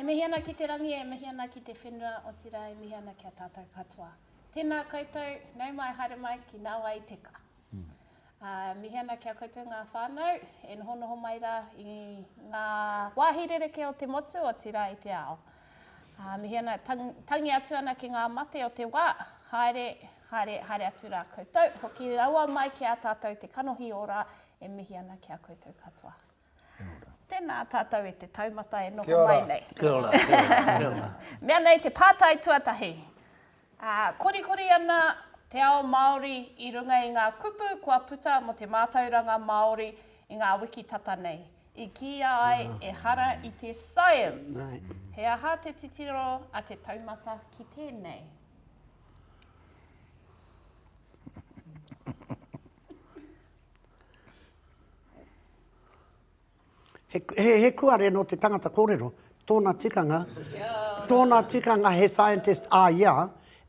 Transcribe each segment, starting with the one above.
E mihi ana ki te rangi, e mihi ana ki te whenua, otirā e mihi ana ki a tātou katoa. Tēnā koutou, nau mai haere mai ki Nā Wai Teka. Ā, e mihi ana ki a koutou ngā whānau e nohonoho mai rā i ngā wāhi rerekē o te motu, otirā i te ao. Ā, mihi ana, tangi atu ana ki ngā mate o te wā, haere, haere, haere atu rā koutou, hoki rawa mai ki a tātou te kanohi ora e mihi ana ki a koutou katoa. Kia ora. Tēnā tātou e te taumata e noho mai nei. Kia ora, kia ora, kia ora. Mea nei te pātai tuatahi. Ā, korikori ana te ao Māori i runga i ngā kupu kua puta mō te mātauranga Māori i ngā wiki tata nei, i kīia ai ehara i te science. He aha te titiro a te taumata ki tēnei? He, he, he kuare nō te tangata kōrero, tōna tikanga, tōna tikanga he scientist a ia,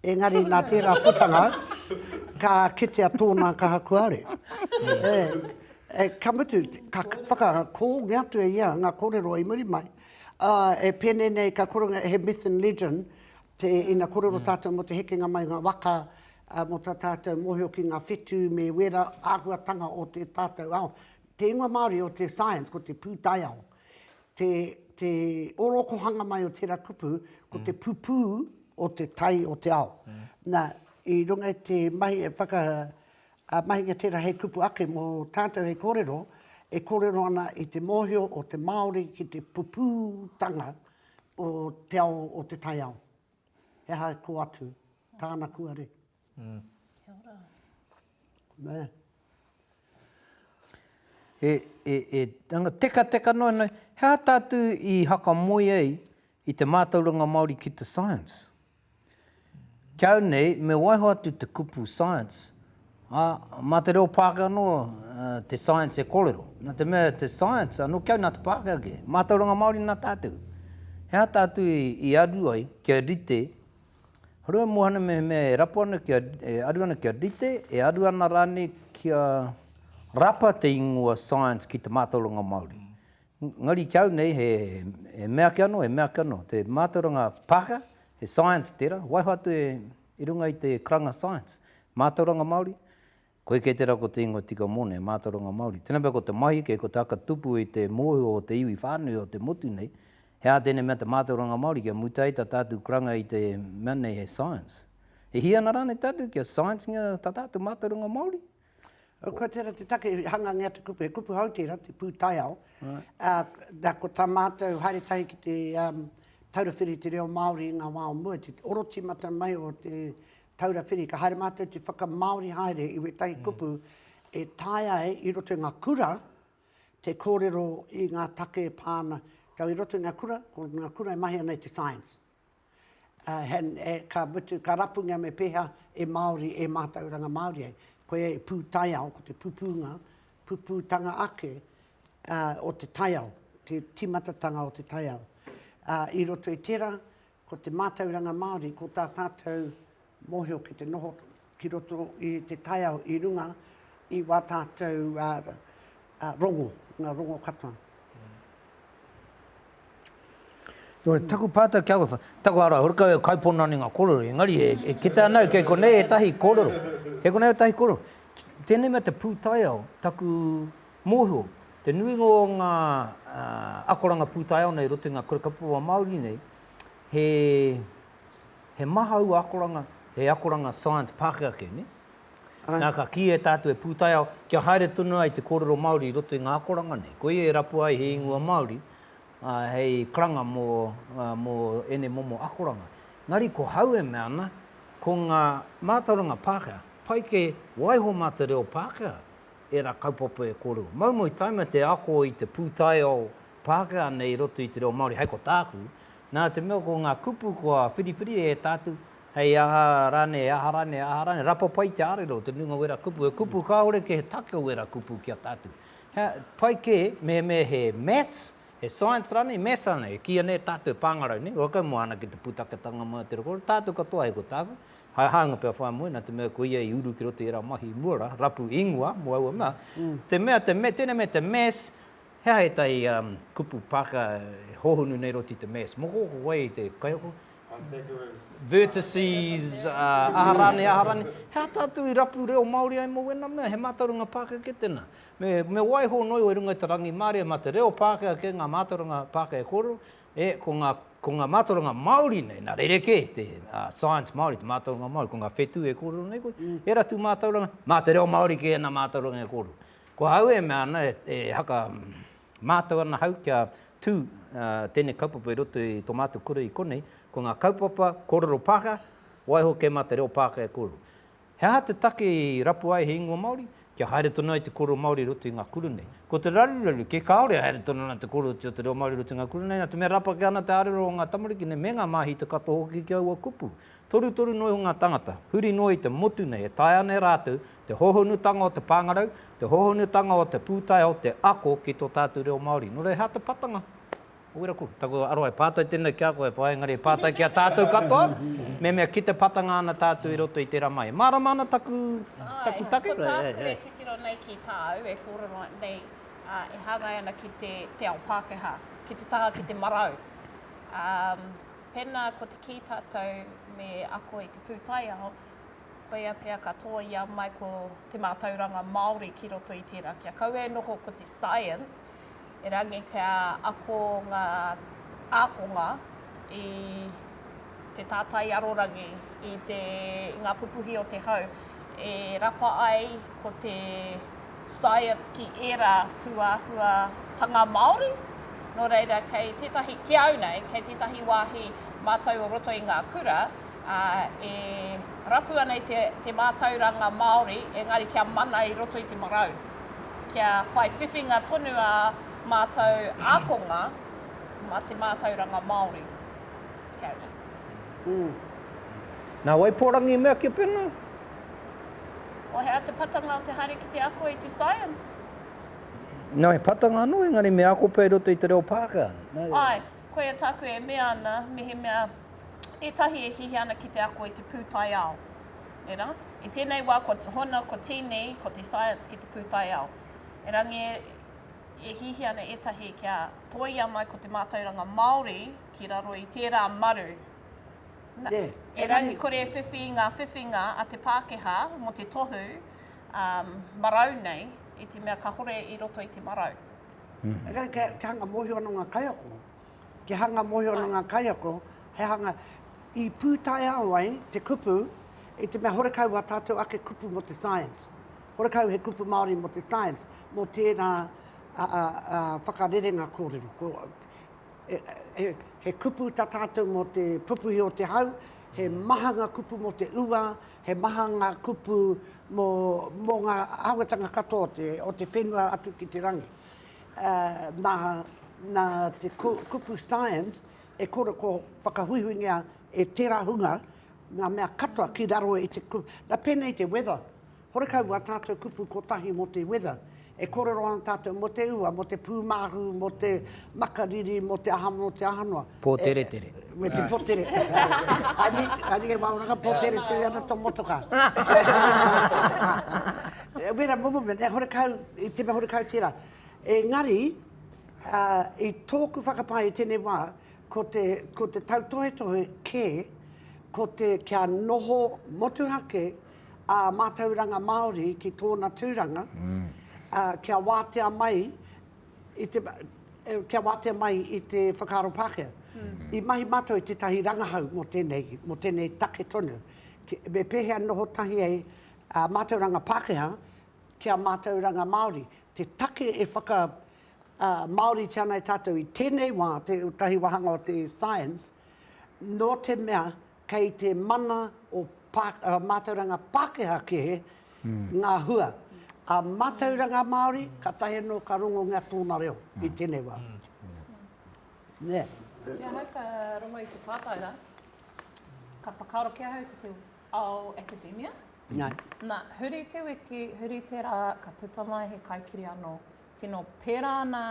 engari nā tērā putanga, ka kitea tōna kaha kuare. E, e, ka mutu, ka whakakōngia atu e ia ngā kōrero i muri mai, uh, e pēnei nei ka koronga he myth and legend, te, ina kōrero tātou mō te hekenga mai o ngā waka, uh, mō tā tātou mōhio ki ngā whetū me wērā āhuatanga o te tātou ao. Te ingoa Māori o te science ko te pūtaiao. Te, te orokohanga mai o tērā kupu, ko te pupū o te tai o te ao. Nā, i runga i te mahi e whaka, a, mahinga tērā hei kupu ake mō tātou hei kōrero, e kōrero ana i te mōhio o te Māori ki te pupūtanga o te ao o te taiao. He aha e kō atu, tāna kuare. Kia ora. Nē. E, e, e, anga tekateka noa nei, he aha tātou i hakamoe ai i te mātauranga Māori ki te science? Ki au nei, me waiho atu te kupu science, ā, mā te reo Pākehā noa te science e kōrero. Nā te mea te science, anō ki au nā te Pākehā kē, mātauranga Māori nā tātou. He aha tātou i, i aru ai kia rite Rua Moana mehemea e rapu ana kia, e aru ana kia rite, e aru ana rānei kia rapa te ingoa science ki te mātauranga Māori. Engari ki au nei he, he mea ake anō, he mea ake anō. Te mātauranga Pākehā, he science tērā, waiho atu e, i runga i te karanga science. Mātauranga Māori, Koe kei tera ko te ingoa tika mona e mātauranga Māori. Tena pea ko te mahi kei ko te haka tupu i te mōhio o te iwi whānui o te motu nei, he aha tēnei mea te mātauranga Māori kia mutu ai ta tātou karanga i te mea nei he science. E hia ana rānei tātou kia science-ngia ta tātou mātauranga Māori? Ko tera te take i hangangia te kupu, he kupu hou tera, te pūtaiao, ā, nā ko tā mātou haere tahi ki te Taura Whiri i te Reo Māori i ngā wā o mua, te orotimata mai o te Taura Whiri, ka haere mātou te whakamāori haere i wētahi kupu e taea ai i roto i ngā kura te kōrero i ngā take e pā ana. Kau i roto i ngā kura, ko ngā kura e mahi ana i te science. Uh, and, e, ka mutu, ka rapungia me pēhea e Māori, e mātauranga Māori ai. Koia e pūtaiao, ko te pupūnga, pupūtanga ake uh, o te taiao, te tīmatatanga o te taiao. Uh, I roto i tērā, Ko te mātauranga Māori, ko tā tātou mōhio ki te noho ki roto i te taiao i runga i wā tātou rongo, ngā rongo katoa. Nō reira, taku pātai ki a koe, taku ara, horekau e kaipona ana i ngā kōrero, engari e, e kite ana au kei konei ētahi kōrero, kei konei ētahi kōrero. Tēnei mea te pūtaiao, taku mōhio, te nuinga o ngā akoranga pūtaiao nei i roto i ngā kura kaupapa Māori nei, he, he maha aua akoranga, he akoranga science Pākehā kē, nē? Nā, ka kī e tātou e pūtaiao, kia haere tonu ai te kōrero Māori i roto i ngā akoranga nei. Koia e rapua ai he ingoa Māori, ā, hei karanga mō, mō ēnei momo akoranga. Engari ko hau e mea ana, ko ngā mātauranga Pākehā, pai kē waiho mā te reo Pākehā ērā kaupapa e kōrero. Mau mau taima te ako i te pūtaiao Pākehā nei i roto i te reo Māori, hei ko tāku, nā te mea ko ngā kupu kua whiriwhiria e tātou, hei aha rānei, e aha rānei, e aha rānei, rapa pai te ārero, te nuinga o ērā kupu, he kupu kāore kē he take o ērā kupu ki a tātou. He pai kē mehemea he maths, he science rānei, maths rānei, e kīia nei e tātou e pāngarau nei, kua kau moana ki te pūtaketanga mai o te reo kōrero, tātou katoa hei ko tāku, Hai hāunga pea whai moe, nā te mea ko ia i uru ki roto i ērā mahi i mua rā, rapu ingoa mō aua mea. Te mea, te me, tēnei mea te mass, He aha ētahi kupu Pākehā e hōhonu nei roto i te maths? Moko ko wai te kaiako? Vertices, aha rānei, aha rānei. He aha tātou i rapu reo Māori ai mō wēnā mea? He mātauranga Pākehā kē tēnā. Me, me waiho noa iho i runga i te rangimārie mā te reo Pākehā kē ngā mātauranga Pākehā e kōrero, e, ko ngā, ko ngā mātauranga Māori nei, nā rerekē te science Māori, te mātauranga Māori, ko ngā whetū e kōrero nei koe, ērā tū mātauranga, mā te reo Māori kē ēnā mātauranga e kōrero. Ko ahau e mea ana, e haka mātau ana ahau kia tū tēnei kaupapa i roto i tō mātou kura i konei, ko ngā kaupapa kōrero Pākehā, waiho kē mā te reo Pākehā e kōrero. He aha te take i rapu ai he ingoa Māori? Kia haere tonu ai te kōrero Māori i roto i ngā kura nei. Ko te raruraru kē, kāore e haere tonu ana te kōrerotia o te reo Māori i roto i ngā kura nei, nā te mea rapa kē ana te ārero o ngā tamariki nei me ngā māhita katoa hoki ki aua kupu. Torutoru noa iho ngā tangata, huri noa i te motu nei e taea ana e rātou te hōhonutanga o te pāngarau, te hōhonutanga o te pūtaiao, te ako ki tō tātou reo Māori. Nō reira, he aha te patanga? Weraku, taku aroha e pātai tēnei ki a koe, whai, engari e pātai ki a tātou katoa, mehemea ki te patanga ana tātou i roto i tērā mahi. E mārama ana taku, taku take? Ko tāku e titiro nei ki tāu e kōrero nei, ā, e hāngai ana ki te, te ao Pākehā, ki te taha ki te marau. Ā, pēnā ko te kī tātou me ako i te pūtaiao, koia pea ka tōia mai ko te mātauranga Māori ki roto i tērā, kia kaua e noho ko te science, Erangi kia ako ngā ākonga i te tātai arorangi, i te, i ngā pupuhi o te hau, e rapa ai ko te science ki ērā tūāhuatanga Māori. Nō reira, kei tētahi, ki au nei, kei tētahi wāhi mātau o roto i ngā kura, ā, e rapu ana i te, te mātauranga Māori, engari kia mana i roto i te marau. Kia whai whiwhinga tonu ā mātou ākonga mā te mātauranga Māori. Kia ora. Nā Waiporangi i mea kia pena? O hea te patanga o te haere ki te ako i te science? No, he patanga anō, engari me ako pea i roto i te reo Pākehā. Āe, koia tāku e mea ana, mehemea ētahi e hiahia ana ki te ako i te pūtaiao. Nē rā? I tēnei wā ko hona, ko tīni, ko te science ki te pūtaiao. Erangi e hiahia ana ētahi kia tōia mai ko te mātauranga Māori ki raro i tērā maru. Na, yeah. Erangi kore e whiwhi i ngā whiwhinga a te Pākehā mō te tohu um, marau nei, i te mea kahore i roto i te marau. Mm. Engari kia, kia hanga mōhio anō ngā kaiako. Kia hanga mōhio anō ngā kaiako, he hanga i pūtaiao ai te kupu i te mea horekau wā tātou ake kupu mō te science. Horekau he kupu Māori mō te science, mō tērā a, a, a, whakarerenga kōrero. Ko, e, he, he kupu tā tātou mō te pupuhi o te hau, he maha ngā kupu mō te ua, he maha ngā kupu mō, mō ngā āhuatanga katoa o te, o te whenua atu ki te rangi. Uh, nā, nā te kupu science e kore ko whakahuihuingia e tērā hunga ngā mea katoa ki raro i te kupu. Nā pēnei te weather. Horekau wā tātou kupu kotahi mō te weather. E kōrero ana tātou mō te ua, mō te pūmāhu, mō te makariri, mō te aha, mō te aha noa. Pōteretere. Me te pōtere. Ani, ani e wauranga pōteretere ana tō motokā. Wera momo mea, e horekau, i te mea horekau tērā. Engari, i tōku whakapae i tēnei wā, ko te, ko te tautohetohe kē, ko te kia noho motuhake a mātauranga Māori ki tōna tūranga, ā, kia wātea mai i te, kia wātea mai i te whakaaro Pākehā. I mahi mātou i tētahi rangahau mō tēnei, mō tēnei take tonu, me pēhea noho tahi ai a mātauranga Pākehā ki a mātauranga Māori. Te take e whaka Māoritia ana e tātou i tēnei wā, tētahi wāhanga o te science, nō te mea kei te mana o mātauranga Pākehā kē ngā hua. A mātauranga Māori, kātahi anō ka rongongia tōna reo i tēnei wā. Nē. Ki ahau ka rongo i te pātai rā, ka whakaaro ki ahau ki te ao academia. Nā. Nā, huri te wiki, huri te rā, ka puta mai he kaikiri anō. Tino pērā ana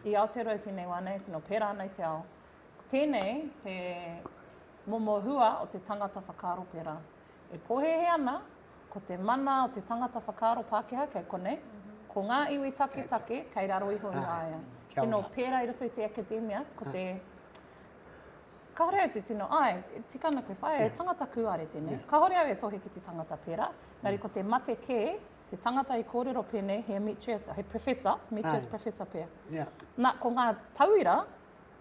i Aotearoa i tēnei wā nei, tino pērā ana i te ao. Tēnei he momo hua o te tangata whakaaro pērā. E pōhēhē ana, ko te mana o te tangata whakaaro Pākehā kei konei, mm -hmm. Ko ngā iwi taketake kei raro iho i a ia. Tino pērā i roto i te academia, ko te... Kāore au te tino, āe, tika ana koe whaea, he tangata kūare tēnei. Kāore au e tohe ki te tangata pērā, engari ko te mate kē, te tangata i kōrero pēnei, he emeritus, he professor, emeritus professor pea. Nā, ko ngā tauira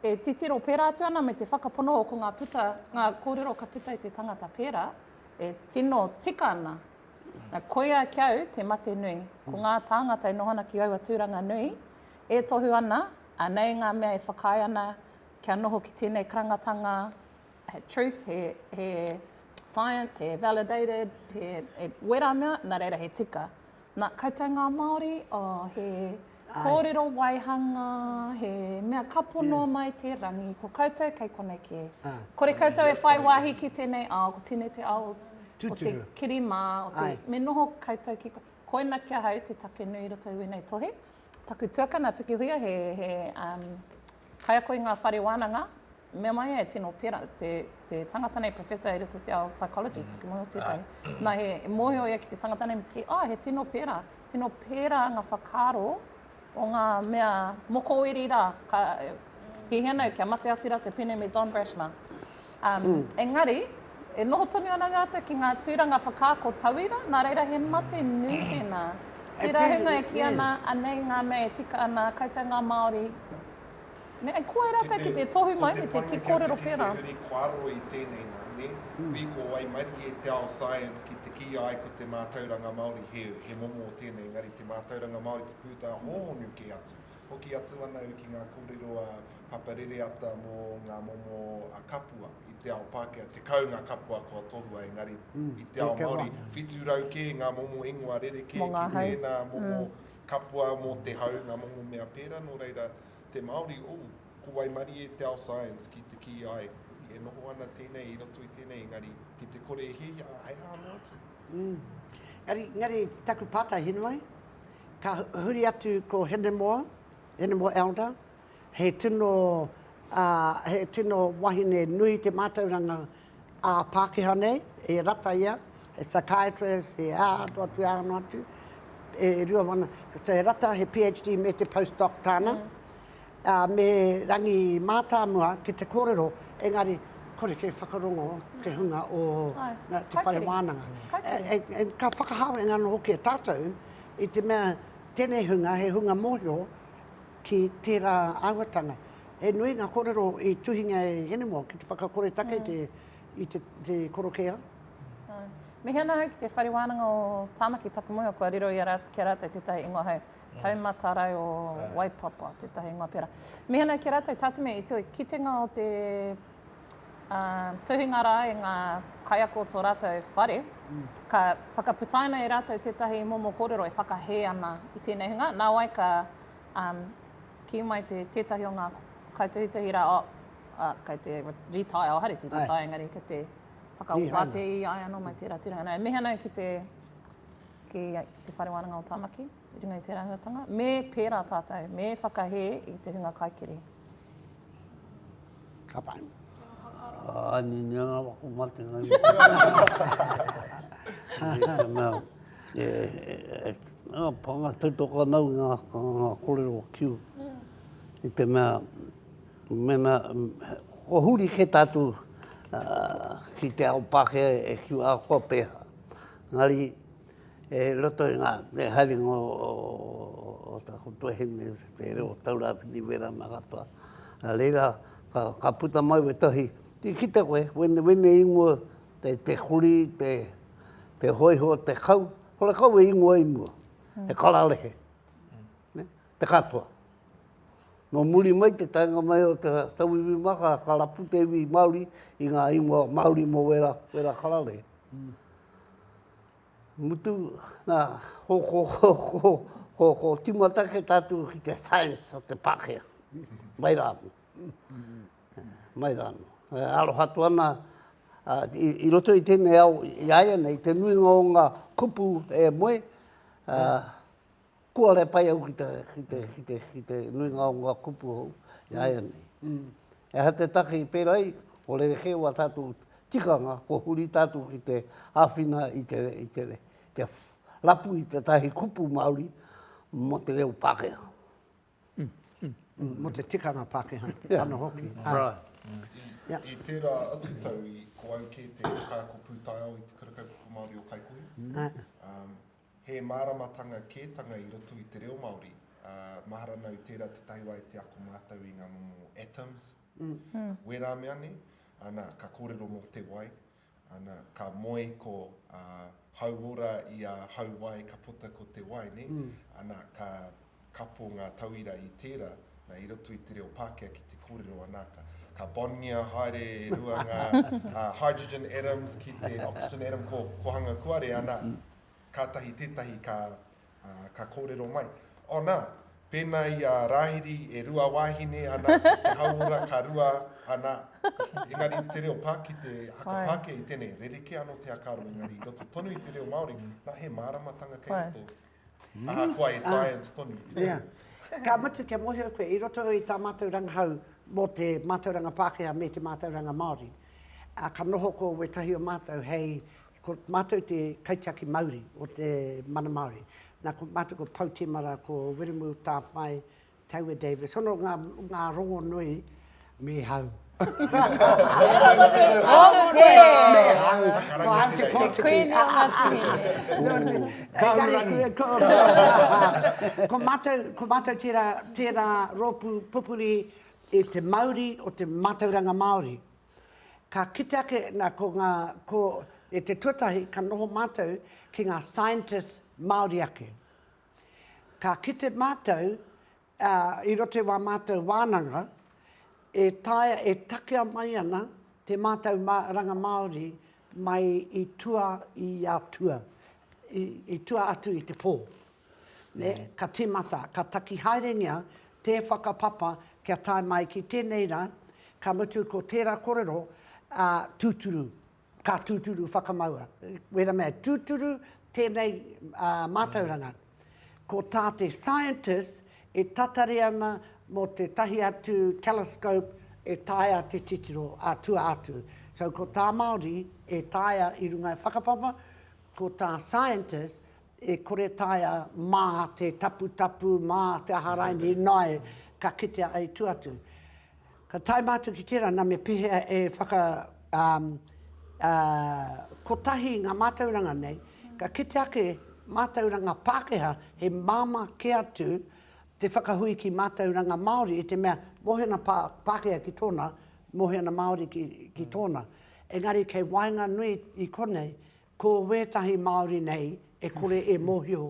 e titiro pērā atu ana me te whakapono o ko ngā puta, ngā kōrero ka puta i te tangata pērā, e tino tika ana. Nā, koia ki au te mate nui. Ko ngā tāngata e noho ana ki aua tūranga nui, e tohu ana, anei ngā mea e whakaae ana kia noho ki tēnei karangatanga, he truth, he, he science, he validated, he, he wera mea, nā reira he tika. Nā, koutou ngā Māori, oh, he kōrero waihanga, he mea kapo noa mai te rangi, ko koutou kei konei kē. Kore koutou e whai wāhi ki tēnei ao, ko tēnei te ao o te kiri mā, o te, me noho koutou ki, koina ki ahau te take nui i roto i wēnei tohe. Taku tuakana Pikihuia, he, he um, kaiako i ngā whare wānanga, Mea mai e tino pera, te, te tangata nei professor i roto i te ao psychology, taku mōhio tētahi. Nā, he mōhio ia ki te tangata nei me te kī, oh, he tino pera, tino pera ngā whakaaro o ngā mea mokoweri rā, ka, hiahia nei kia mate atu rātou pēnei me Don Brash mā. Um, mm. Engari, e noho tonu ana rātou ki ngā tūranga whakaako tauira, nā reira he mate nui tēnā. Tērā hunga e kī ana, anei ngā mea e tika ana, koutou ngā Māori, Me kua rātou ki te tohu mai me te ki kōrero pērā. Ko te painga kia tiki te huri koaro i tēnei nā, nē? Hui ko waimarie te ao science ki te kī ai ko te mātauranga Māori he, he momo o tēnei, engari te mātauranga Māori te pūtā hōhonu kē atu. Hoki atu ana au ki ngā kōrero a Papa Rereata mō ngā momo a kapua i te ao Pākehā, 10 ngā kapua kua tohua engari i te ao Māori, 700 kē ngā momo ingoa rerekē ki tēnā momo kapua mō te hau, ngā momo mea pērā, nō reira, te Māori, oh, ko waimarie te ao science ki te kī ai, e noho ana tēnei i roto i tēnei, engari ki te kore e hiahia, hei aha noa atu. Mm. Engari, engari taku pātai Hinewai, ka huri atu ko Hinemoa, Hinemoa Elder, he tino, uh, he tino wahine nui te mātauranga ā-Pākehā nei, e rata ia, he psychiatrist, he aha atu atu, aha noa atu, e rua wana, so he rata, he PhD me te postdoc tāna, mm. ā, me Rangi Mātāmua ki te kōrero, engari kore kē whakarongo te hunga o Ai, te whare wānanga. E, e, e, ka whakahāwenga anō hoki e tātou i te mea tēnei hunga he hunga mōhio ki tērā āhuatanga. He nui ngā kōrero i tuhinga e Hinemoa ki te whakakore take i te, i te, te korokē rā. Āe. Mihi ana ahau ki te Whare Wānanga o Tāmaki, taku moenga kua riro i a rā, ki a rātou tētahi ingoa hou. Taumata Rau o Waipapa, tētahi ingoa pērā. Mihi ana ki a rātou, tā te mea i te kitenga o te uh, tuhinga rā e ngā kaiako o tō rātou whare, ka whakaputaina e rātou tētahi momo kōrero e whakahē ana i tēnei hunga, nāwai ka um, Kī mai te tētahi o ngā kaituhituhi rā, oh, uh, kei te retire, oh, haere te retire, engari kei te whakawāte i ai anō mai tērā tūranga. Nā, e mihi ana ki te, ki te Whare Wānanga o Tāmaki, i runga i tērā āhuatanga. Me pērā tātou, me whakahē i te hunga kaikiri. Ka pai. Ā, ni ni ana waku matenga i. I te mea, e, e, e, panga tautoko ana au i ngā, ngā kōrero Q. I te mea, mena, ko huri kē tātou ki te ao Pākehā e Q ahakoa pēhea. Engari, E roto i ngā te haerenga o taku tuahine te reo taurawhiti wera mea katoa. Nā reira, ka, ka puta mai wetahi, i kite koe, wene, wene ingoa, te, te kuri, te, te hoiho, te kau, horekau e ingoa i mua, he kararehe, ne? te katoa. Nō muri mai te taenga mai o te tauiwi mā, ka, ka rapu te iwi Māori i ngā ingoa Māori mō wera, wera kararehe. Mm. Mutu, nā, ko, ko, ko, ko, ko, ko timata ke tātou ki te science o te Pākehā. Mai rā anō. Mai rā anō. E aroha atu ana, i, i roto i tēnei ao, i āianei, te nuinga o ngā kupu e moe, Kua re pai au ki te, ki te, ki te, ki te nuinga o ngā kupu hou i āianei. Mm. E aha te take i pērā ai, ko rerekē wā tātou tikanga, ko huri tātou ki te āwhina i te, i te, te rapu i tētahi kupu Māori. Mō te reo Pākehā. Mō te tikanga Pākehā anō hoki. Right. I tērā atu tau, ko au kē te kaiako pūtaiao i Te Kura Kaupapa Māori o Kaikohe. He māramatanga kētanga i roto i te reo Māori. Mahara nau tērā tētahi wā i te ako mātou i ngā momo atoms, wērā mea nei, ana, ka kōrero mō te wai, Ana, ka moe ko a Hauora i a Hauwai ka puta ko te wai, ne? Ana, ka kapo ngā tauira i tērā, na, i roto i te reo Pākehā ki te kōrero, ana, ka, ka bondngia haere e rua ngā hydrogen atoms ki te oxygen atom ko, ko hanga kuare, ana, kātahi tētahi ka, Ā, ka kōrero mai, Oh, nā, pēnā i a Rāhiri e Ruawāhine ana ko te hauora ka rua, ana, engari te reo pā ki te haka Pākehā i tēnei, rerekē anō te akaro, engari i roto tonu i te reo Māori, nā, he māramatanga kei roto, ahakoa e science tonu. Yeah. Ka mutu kia mōhio koe, i roto i tā mātou rangahau mō te mātauranga Pākehā me te mātauranga Māori, ā, ka noho ko wētahi o mātou hei Ko mātou te kaitiaki mauri o te mana Māori. Nā, ko mātou ko Pou Temara, ko Wiremu Tāwhai, Taua Davis, hono ngā, ngā rongonui me hau. Rongonui, Me hau. Ko au te Te kuini o ngā tuhine. Kahurangi. Ko mātou, ko mātou tērā, tērā rōpū pupuri i te mauri o te mātauranga Māori. Ka kite ake, na, ko ngā, ko, e te tuatahi ka noho mātou ki ngā scientists Māori ake. Ka kite mātou, ā, i roto i wā mātou wānanga, e taea, e takea mai ana te mātauranga Māori mai i tua i a tua, i, i tua atu i te pō. Nē, ka tīmata, ka taki haerengia tē whakapapa kia tae mai ki tēnei rā, ka mutu ko tērā korero, ā, tūturu, ka tūturu whakamaua. Wera mea, tūturu tēnei mātauranga. Ko tā te scientist e tatari ana mō tētahi atu telescope e taea te titiro ā tua atu. So ko tā Māori e taea i runga i whakapapa, ko tā scientist E kore taea mā te taputapu, mā te aha raini, nae, ka kitea ai tua atu. Ka tae mātou ki tērā, nā me pēhea e whaka, um, uh, kotahi ngā mātauranga nei, ka kite ake mātauranga Pākehā he māmā kē atu te whakahui ki mātauranga Māori i te mea mōhio ana pā, Pākehā ki tōna, mōhio ana Māori ki, ki tōna. Engari kei waenganui i konei, Ko wētahi Māori nei e kore e mōhio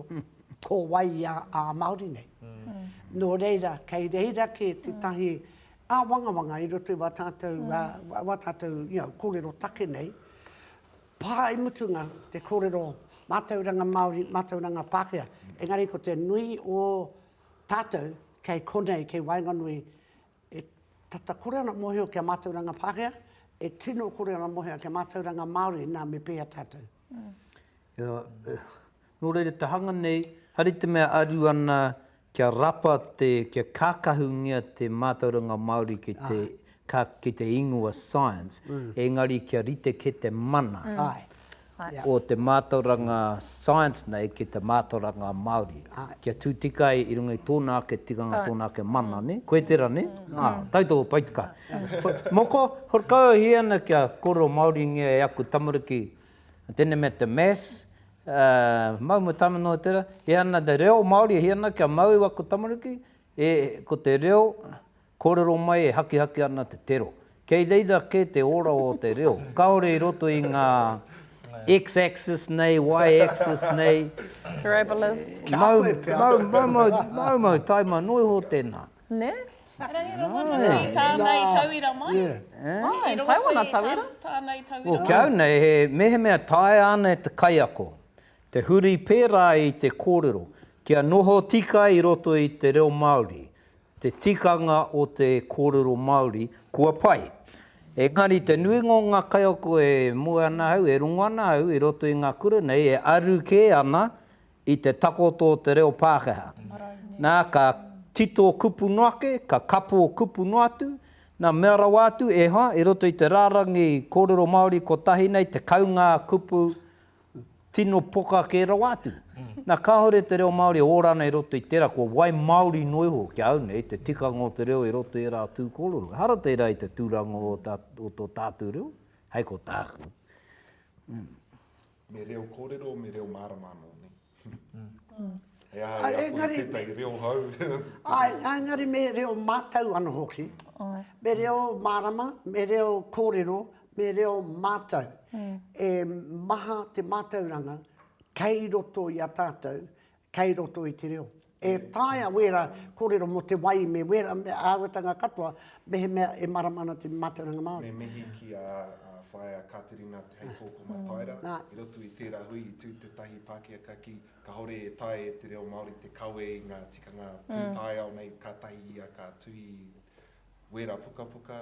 ko wai ia ā Māori nei. Nō reira, kei reira kē tētahi āwangawanga i roto i wā tātou, wā tātou, you know, kōrero take nei. Pai mutunga te kōrero mātauranga Māori, mātauranga Pākehā. Engari ko te nui o tātou kei konei, kei waenganui E tata kore ana mōhio kia mātauranga Pākehā, e tino kore ana mōhio kia mātauranga Māori, nā, me pēhea tātou? Ia, nō reira te hanga nei, hari te mea aru ana kia rapa te, kia kākahungia te mātauranga Māori ki te, ka, ki te ingoa science, engari kia rite kē te mana. Āe. o te mātauranga science nei ki te mātauranga Māori. Kia tū tika ai i runga i tōna ake tikanga, tōna ake mana, nē? Koe tērā, nē? Ā, tautoko, pai tika. Moko, horekau e hia ana kia kōrero Māoringia e aku tamariki, tēnei mea te maths, ā, mau mo tāma noa tērā, hia ana te reo Māori, hia ana kia mau i waku tamariki, e, ko te reo, Kōrero mai e hakihaki ana te tero. Kei reira kē te ora o te reo. Kāore i roto i ngā X-axis nei, Y-axis nei. Parabolas. Mau, mau, mau, mau, mau, mau taima noa iho tēnā. Nē? Erangi rongo nui i tāna i tauira mai. Ai, pai wana tauira. Tāna i tauira mai. Well, ki au nei, he mehemea taea ana e te kaiako te huri pērā i te kōrero, kia noho tika i roto i te reo Māori, Te tikanga o te kōrero Māori, kua pai. Engari te nuinga o ngā kaiako e moe ana au, e rongo ana au i roto i ngā kura nei e aru kē ana i te takoto o te reo Pākehā. Nā, ka tito kupu noa ake, ka kapo kupu noa atu, nā, mea rawa atu, e hoa, i roto i te rārangi kōrero Māori kotahi nei, 10 ngā kupu tino poka kē rawa atu. Nā, kāore te reo Māori e ora ana i roto i tērā, kua wai Māori noa iho ki a au nei te tikanga o te reo i roto i ērā tū kōrero. Ehara tērā i te tūranga o tā, o tō tātou reo, hei ko tāku. Me reo kōrero, me reo mārama anō, nē? He aha e ako i tētahi reo hou? Āe, engari me reo mātau anō hoki. Me reo mārama, me reo kōrero, me reo mātau. E maha te mātauranga kei roto i a tātou, kei roto i te reo. E taea wērā kōrero mō te wai me wērā āhuatanga katoa mehemea e mārama ana te mātauranga Māori. Me mihi ki a Whaea Katerina Te Heikōkō Mataira. I roto i tērā hui i tū tētahi Pākehā ka kī, kāore e taea e te reo Māori te kawe i ngā tikanga pūtaiao nei, kātahi ia ka tuhi wērā pukapuka,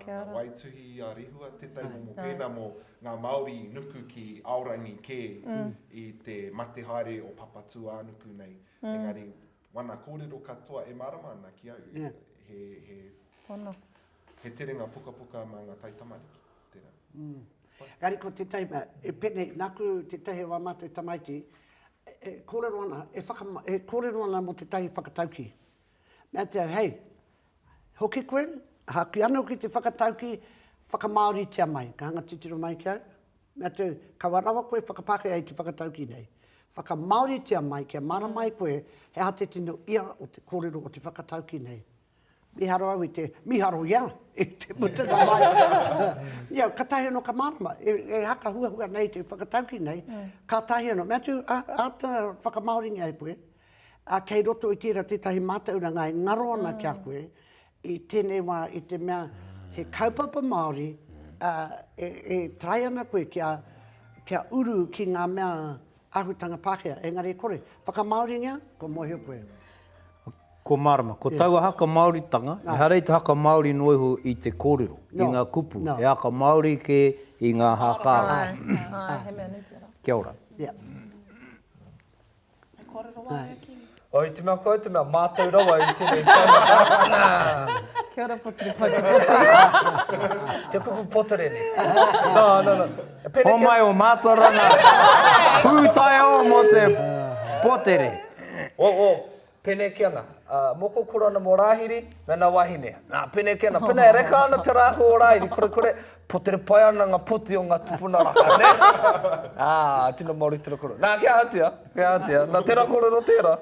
ngā waituhi a Rehua, tētahi momo pēnā mō ngā Māori i nuku ki Aorangi kē i te mate haere o Papatūānuku nei. Engari, wana kōrero katoa e mārama ana ki au, he, he, he terenga pukapuka mā ngā taitamariki, tērā. Engari ko tētahi mea, e pēnei, nāku tētahi o ā mātou tamaiti, e kōrero ana, e whakama, e kōrero ana mō tētahi whakataukī. Mea te au, hei, hoki koe, haki anō ki te whakatauki, whakamāoritia mai. Ka hanga titiro mai ki au, mea te au, kaua rawa koe whakapākehā i te whakatauki nei. Whakamāoritia mai kia mārama ai koe he aha te tino ia o te kōrero o te whakatauki nei. Mīharo au i te, mīharo ia i te mutunga mai. Ia, katahi anō ka mārama, e, e haka huahua nei te whakatauki nei, kātahi anō, mea atu, āta whakamāoringia e koe, Ā, kei roto i tērā tētahi mātauranga e ngaro ana ki a koe i tēnei wā i te mea he kaupapa Māori, ā, e, e try ana koe kia, kia uru ki ngā mea āhutanga Pākehā, engari e kore. Whakamāoringia, kua mōhio koe. Kua mārama. Ko taua haka Māoritanga, ehara i te haka Māori noa iho i te kōrero, i ngā kupu, he haka Māori kē i ngā hākāra. Āe, āe, he mea nui tērā. Kia ora. Yeah. He kōrero wā ki. Oh, i te mea koe, te mea mātau rawa i tēnei taumata. Kia ora Potiri Poti Poti. Te kupu potere nei. No, no, no. Pene Homai o mātauranga pūtaiao mō te potere. O, o, Pene ki ana. Uh, moko koro ana mō Rāhiri, me ana wahine. Nā, pene ki ana. Pene e reka ana te rākau o Rāhiri, kore kore, potere pai ana ngā poti o ngā tupuna raka, ne? Ā, tino Māori tera koro. Nā, kia ahatia, kia ahatia. Nā, tera korero tera.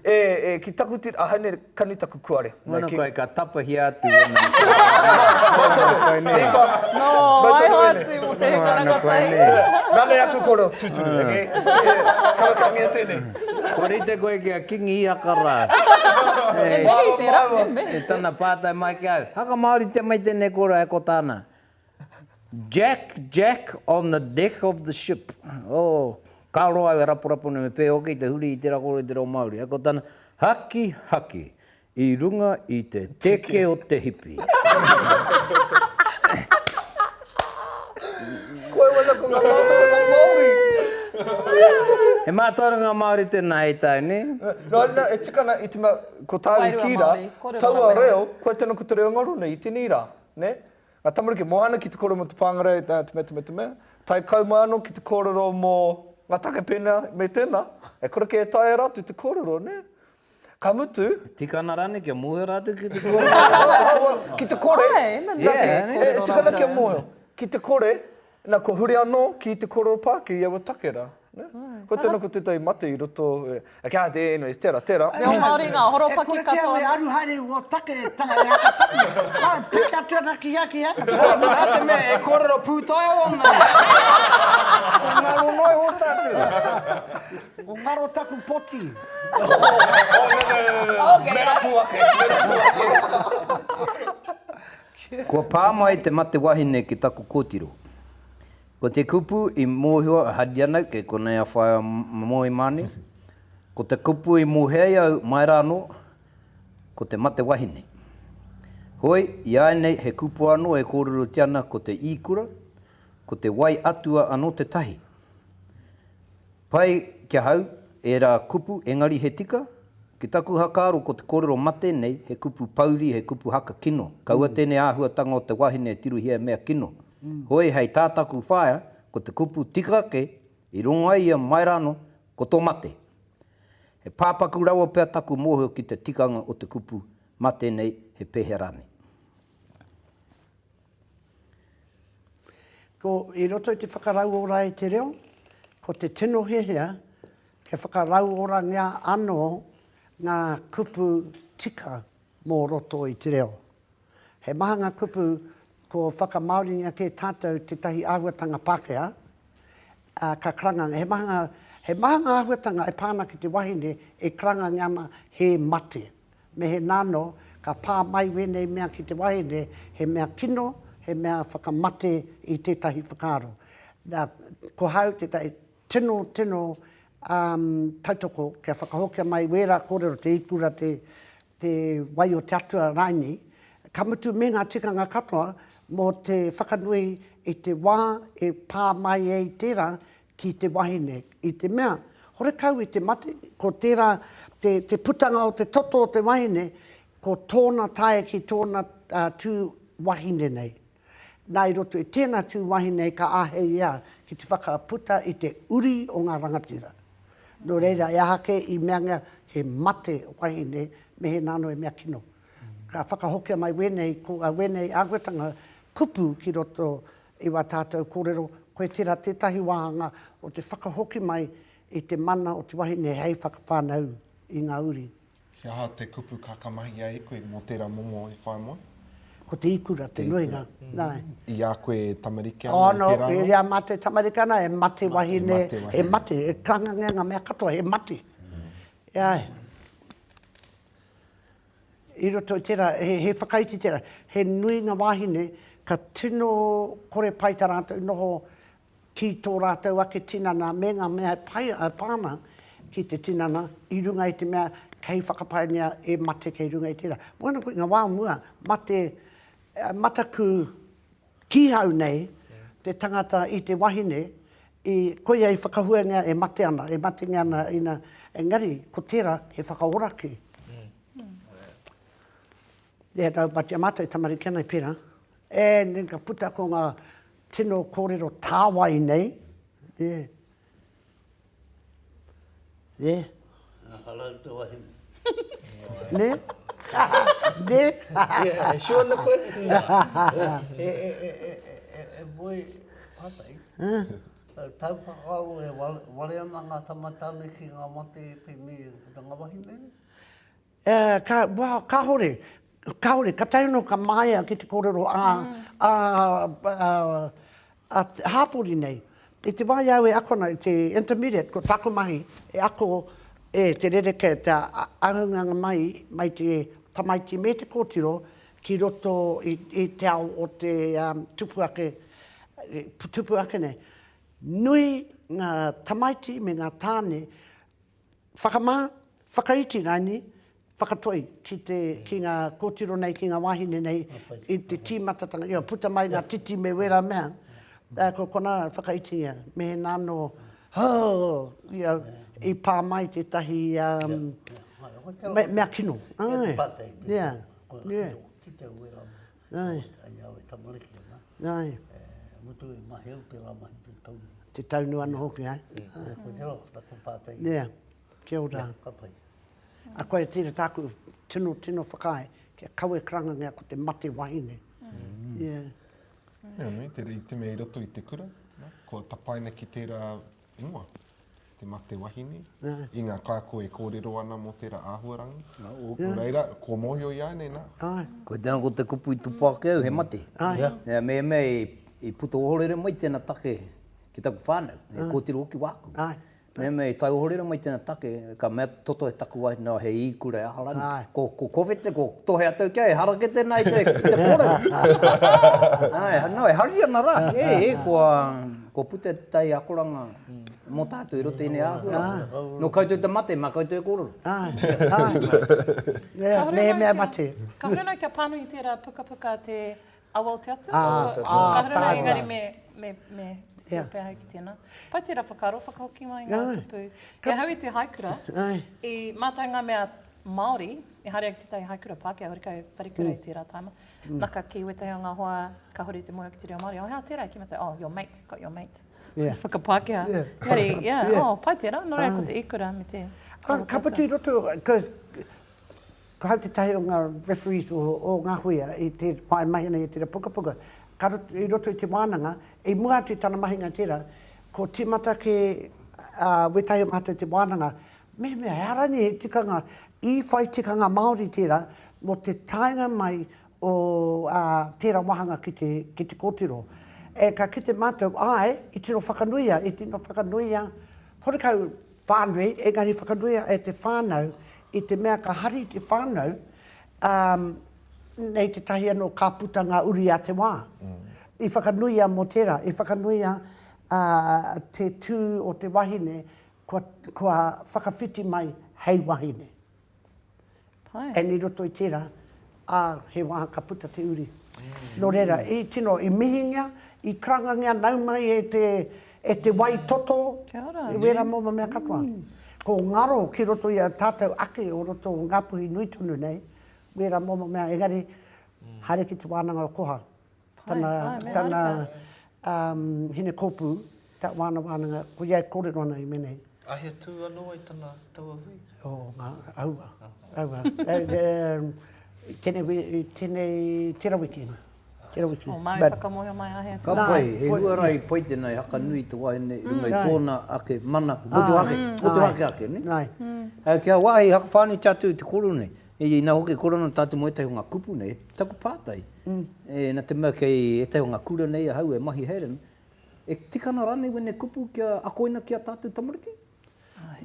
E, e, ki taku tira, ahau nei, kani taku kuare. Moana koe, ka tapahia atu wena. No, waiho atu mo te hunga rangatahi. Nana i aku koro tuturu, okay? Kawakangia tenei. Kua rite koe ki a Kingi Ihaka ra. He mihi tera, he mihi. E tana pātai mai ki au, haka Māoritia mai tēnei kōrero, e ko tāna, Jack, Jack on the deck of the ship. Oh, ka roa au e raporapo nei me pēhea hoki te huri i tērā kōrero i te reo Māori. E ko tāna, Haki, haki, i runga i te teke o te hipi. Koe wena ko ngā mātauranga Māori. He mātauranga Māori tēnā hei tāu, nē? Nō reira, e tika ana i te mea, ko tāu i kī rā, taua reo, koe tēnā ko te reo ngaro nei i tēnei rā, nē? Ngā tamariki, moe ana ki te kōrero mō te pāngarau, te mea, te mea, te mea, tae kau mai anō ki te kōrero mō ngā take pēnā me tēnā, e kore kē e taea e rātou te kōrero, nē? Ka mutu. E tika ana rānei kia mōhio rātou ki te kōrero? Ki te kore, e tika ana kia mōhio. Ki te kore, na kua huri anō ki te kōrero Pākehā i aua take rā. Ko tēnā ko tētahi mate i roto, e kia atu, anyways, tērā, tērā. Reo Māori ngā horopaki katoa. E kore ki au e aru haere i wō take e taha e aka tapu. Ai, piki atu ana ki ia, ki ia. Nā te mea e kōrero pūtaiao ana. Ko ngaro noa iho tātou. Ko ngaro taku poti. Oh, no, no, no, no, no. Me rapu ake, me rapu ake. Kua pā mai te mate wahine ki taku kōtiro. Ko te kupu i mōhio a Hariana kei konei a Whaea Moe Mane, ko te kupu i mōhio ai au mai rā anō, ko te mate wahine. Hoi, i āianei he kupu anō e kōrerotia ana ko te īkura, ko te wai atua anō te tahi. Pai ki ahau ērā kupu engari he tika, ki taku hakaaro ko te kōrero mate nei he kupu pouri, he kupu haka kino, kaua tēnei āhuatanga o te wahine e tirohia he mea kino. Hoi hei tā taku whaea ko te kupu tika ake i rongo ai ia mai rānō. Ko tō mate. He pāpaku rawa pea taku mōhio ki te tikanga o te kupu mate nei, he pēhea rānei. Ko, i roto i te whakarauora i te reo, ko te tino hiahia kia whakarauorangia anō ngā kupu tika mō roto i te reo. He maha ngā kupu ko whakamāoringia kē tātou tētahi āhuatanga Pākehā, ā, ka karanga, he maha ngā, he maha ngā āhuatanga e pā ana ki te wahine e karangangia ana he mate. Me he nāno, ka pā mai wēnei mea ki te wahine, he mea kino, he mea whakamate i tētahi whakaaro. Nā, ko hau tētahi tino, tino um, tautoko kia whakahokia mai wērā kōrero te ikura, te, te wai o te atua raini, ka mutu me ngā tikanga katoa mō te whakanui i te wā e pā mai ai tērā ki te wahine, i te mea, horekau i te mate, ko tērā te, te putanga o te toto o te wahine, ko tōna tae ki tōna uh, tū wahine nei. Nā i roto i tēnā tū wahine ka āhei ia ki te whakaputa i te uri o ngā rangatira. Nō reira, e aha kē i meangia he mate wahine me he nāno he mea kino. Ka whakahokia mai wēnei, ko, wēnei āhuatanga kupu ki roto i wā tātou kōrero, koe tērā tētahi wāhanga o te whakahoki mai i te mana o te wahine hei whakawhānau i ngā uri. He aha te kupu ka kamahia e koe mō tērā momo e whai moe? Ko te ikura, te nuinga. Nā. I a koe e tamariki ana, i pērā anō? I a mātou e tamariki ana, e mate wahine, e mate, e karangangia ngā mea katoa, he mate. Āe. I roto i tērā, he whakaiti tērā, he nui ngā wāhine ka tino kore pai tā rātou noho ki tō rātou ake tinana me ngā mea e pai, e pā ana ki te tinana i runga i te mea kei whakapaengia e mate kei runga i tērā. Moe ana koe i ngā wā o mua, mate, mataku kīhau nei te tangata i te wahine, i, koia i whakahuangia e mate ana, e matengia ana ina, engari ko tērā he whakaora kē. Yeah, no, but i a mātou e tamariki ana i pērā. And then ka puta ko ngā tino kōrero tāwai nei, yeah. Yeah. Harau te wahine. Ne? Ne? Yeah, e sure ana koe? E, e, e, e, e, e moe pātai. Tāu whakaaro e ware ana ngā tama tāne ki ngā mate pēnei i ngā wahine nei? Ā, ka, well, kāore, kāore, katahi anō ka māia ki te kōrero ā, ā, ā, ā hāpori nei. I te wā i a au e ako ana i te intermediate, ko tāku mahi e ako e te rerekē, te ahunganga mai, mai te tamaiti me te kōtiro ki roto i, i te ao o te um, tupu ake, tupu ake nei. Nui ngā tamaiti me ngā tāne Whakamā, whakaiti rānei, whakatoi ki te, ki ngā kōtiro nei, ki ngā wāhine nei i te tīmatatanga, you know, puta mai ngā titi me wērā mea, ā, ko konā whakaitingia, mēnā anō, oh, you know, i pā mai tētahi um, me, mea kino. Āe, yeah, yeah. Āe. Āe. Te taunu anō hoki, āe. Yeah, kia ora. A koe tērā tāku tino, tino whakaae, kia kawe karangangia ko te mate wahine. Yeah. Mea nui, te, i te mea i roto i te kura, kua tapaina ki tērā ingoa, te mate wahine, i ngā kaiako e kōrero ana mō tērā āhuarangi. Nō reira, kua mōhio i a nei nā. Koe tēnā ko te kupu i tupu ake au, he mate. Mehemea i puta ohorere mai tēnā take ki taku whānau, he kōtiro hoki wāku. Mehemea i tae ohorere mai tēnā take, ka mea toto e taku wahine, no, he īkura e aha rānei. Ko, ko Kowhete, ko Tohe atu ki a, ehara kē tēnā i te, i te kōrero. Āe, no, e hari ana rā, e, e, kua, kua puta tētahi akoranga mō tātou i roto i ēnei āhua. Nō koutou te mate, mā koutou e kōrero. Āe, āe. Mehemea mate. Kāore anō kia pānui i tērā pukapuka te Awa o te Atua? Ā, ā, tāua. Engari me, me, me titiro pea ahau ki tēnā. Pai tērā whakaaro, whakahoki mai ngā kupu. I ahau i te haikura, i mātou ngā mea Māori, i haere au ki tētahi haikura Pākehā, horekau wharekura i tērā taima. Naka ki wētahi o ngā hoa kāore i te mōhio ki te reo Māori, oh, hea tērā? Ki mātou, oh, your mate, got your mate. Whakapākehā. Engari, yeah, oh, pai tērā, nō reira ko te ikura me te Awa Ka patu i roto, cause ko hau tētahi o ngā referees o, o Ngā Huia i te wā e mahi ana i tērā pukapuka, ka roto, i roto i te wānanga, i mua atu i tana mahinga tērā, ko tīmata kē ā, wētahi o mātou i te wānanga, mehemea he aha rānei he tikanga, i whai tikanga Māori tērā, mō te taenga mai o ā, tērā wāhanga ki te, ki te kōtiro. E, ka kite mātou, āe, i tino whakanuia, i tino whakanuia, horekau whānui, engari whakanuia e te whānau, i te mea ka hari te whānau, ā, nei tētahi anō ka puta ngā uri a te wā. I whakanuia mō tērā, i whakanuia ā, te tū o te wahine kua, kua whakawhiti mai hei wahine. Pai. And i roto i tērā, ā, he wā ka puta te uri. Nō reira, i tino, i mihingia, i karangangia nau mai e te, e te wai toto, Kia ora. i wērā momo mea katoa. Ko ngaro ki roto i a tātou ake o roto o Ngāpuhi nui tonu nei, wērā momo mea, engari, haere ki te wānanga o Koha. Tana, tana um, hinekōpū, tā wāna wānanga, ko ia e kōrero ana i me nei. A he tū anō ai tana taua hui? O, ngā, aua, aua. E, e, tēnei, tēnei, tērā wiki, tērā wiki. O, māu whakamohio mai a hea Ka pai, he huarahi pai tēnei haka nui te wahine i runga i tōna ake mana, motuhake, motuhake ake, ne? Ai. Kia wāhi hakawhānuitia atu te kōrero nei, Ina hoki kore ana tātou mō ētahi o ngā kupu nei, taku pātai, e, nā te mea kei ētahi o ngā kura nei ahau e mahi haere ana, e tika ana rānei wēnei kupu kia akoina ki ā tātou tamariki?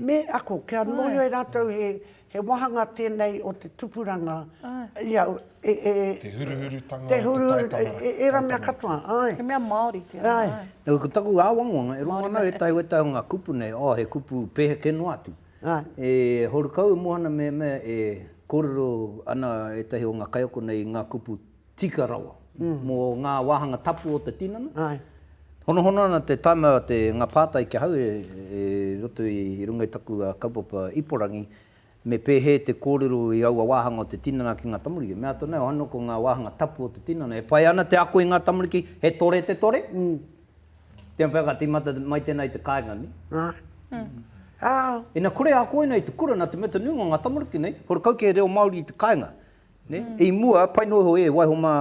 Me ako, kia mōhio e rātou he, he wāhanga tēnei o te tupuranga, ia, e, e, Te huruhurutanga te o te huruhuru, taitama. e, e, ērā mea katoa, āe. He mea Māori tērā, Āe. āe. Nā, ko taku āwangawanga, e rongo ana ētahi o ētahi o ngā kupu nei, oh, he kupu pēheke noa atu. E horekau e moana mehemea e kōrero ana ētahi o ngā kaiako nei i ngā kupu tika rawa mō ngā wāhanga tapu o te tinana. Honohono ana te taima te ngā pātai ki ahau e roto i runga i taku kaupapa ipurangi me pēhē te kōrero i aua wāhanga o te tinana ki ngā tamariki. Mea atu nei, hono ko ngā wāhanga tapu o te tinana. E pai ana te ako i ngā tamariki, he tore te tore? Tēnā pea ka tīmata mai tēnā i te kāinga, nē? Ina kore a koe nei i te kura, nā te mea te nuinga o ngā tamariki nei, horekau kē reo Māori i te kāinga. Nē? I mua, pai noa iho e waiho mā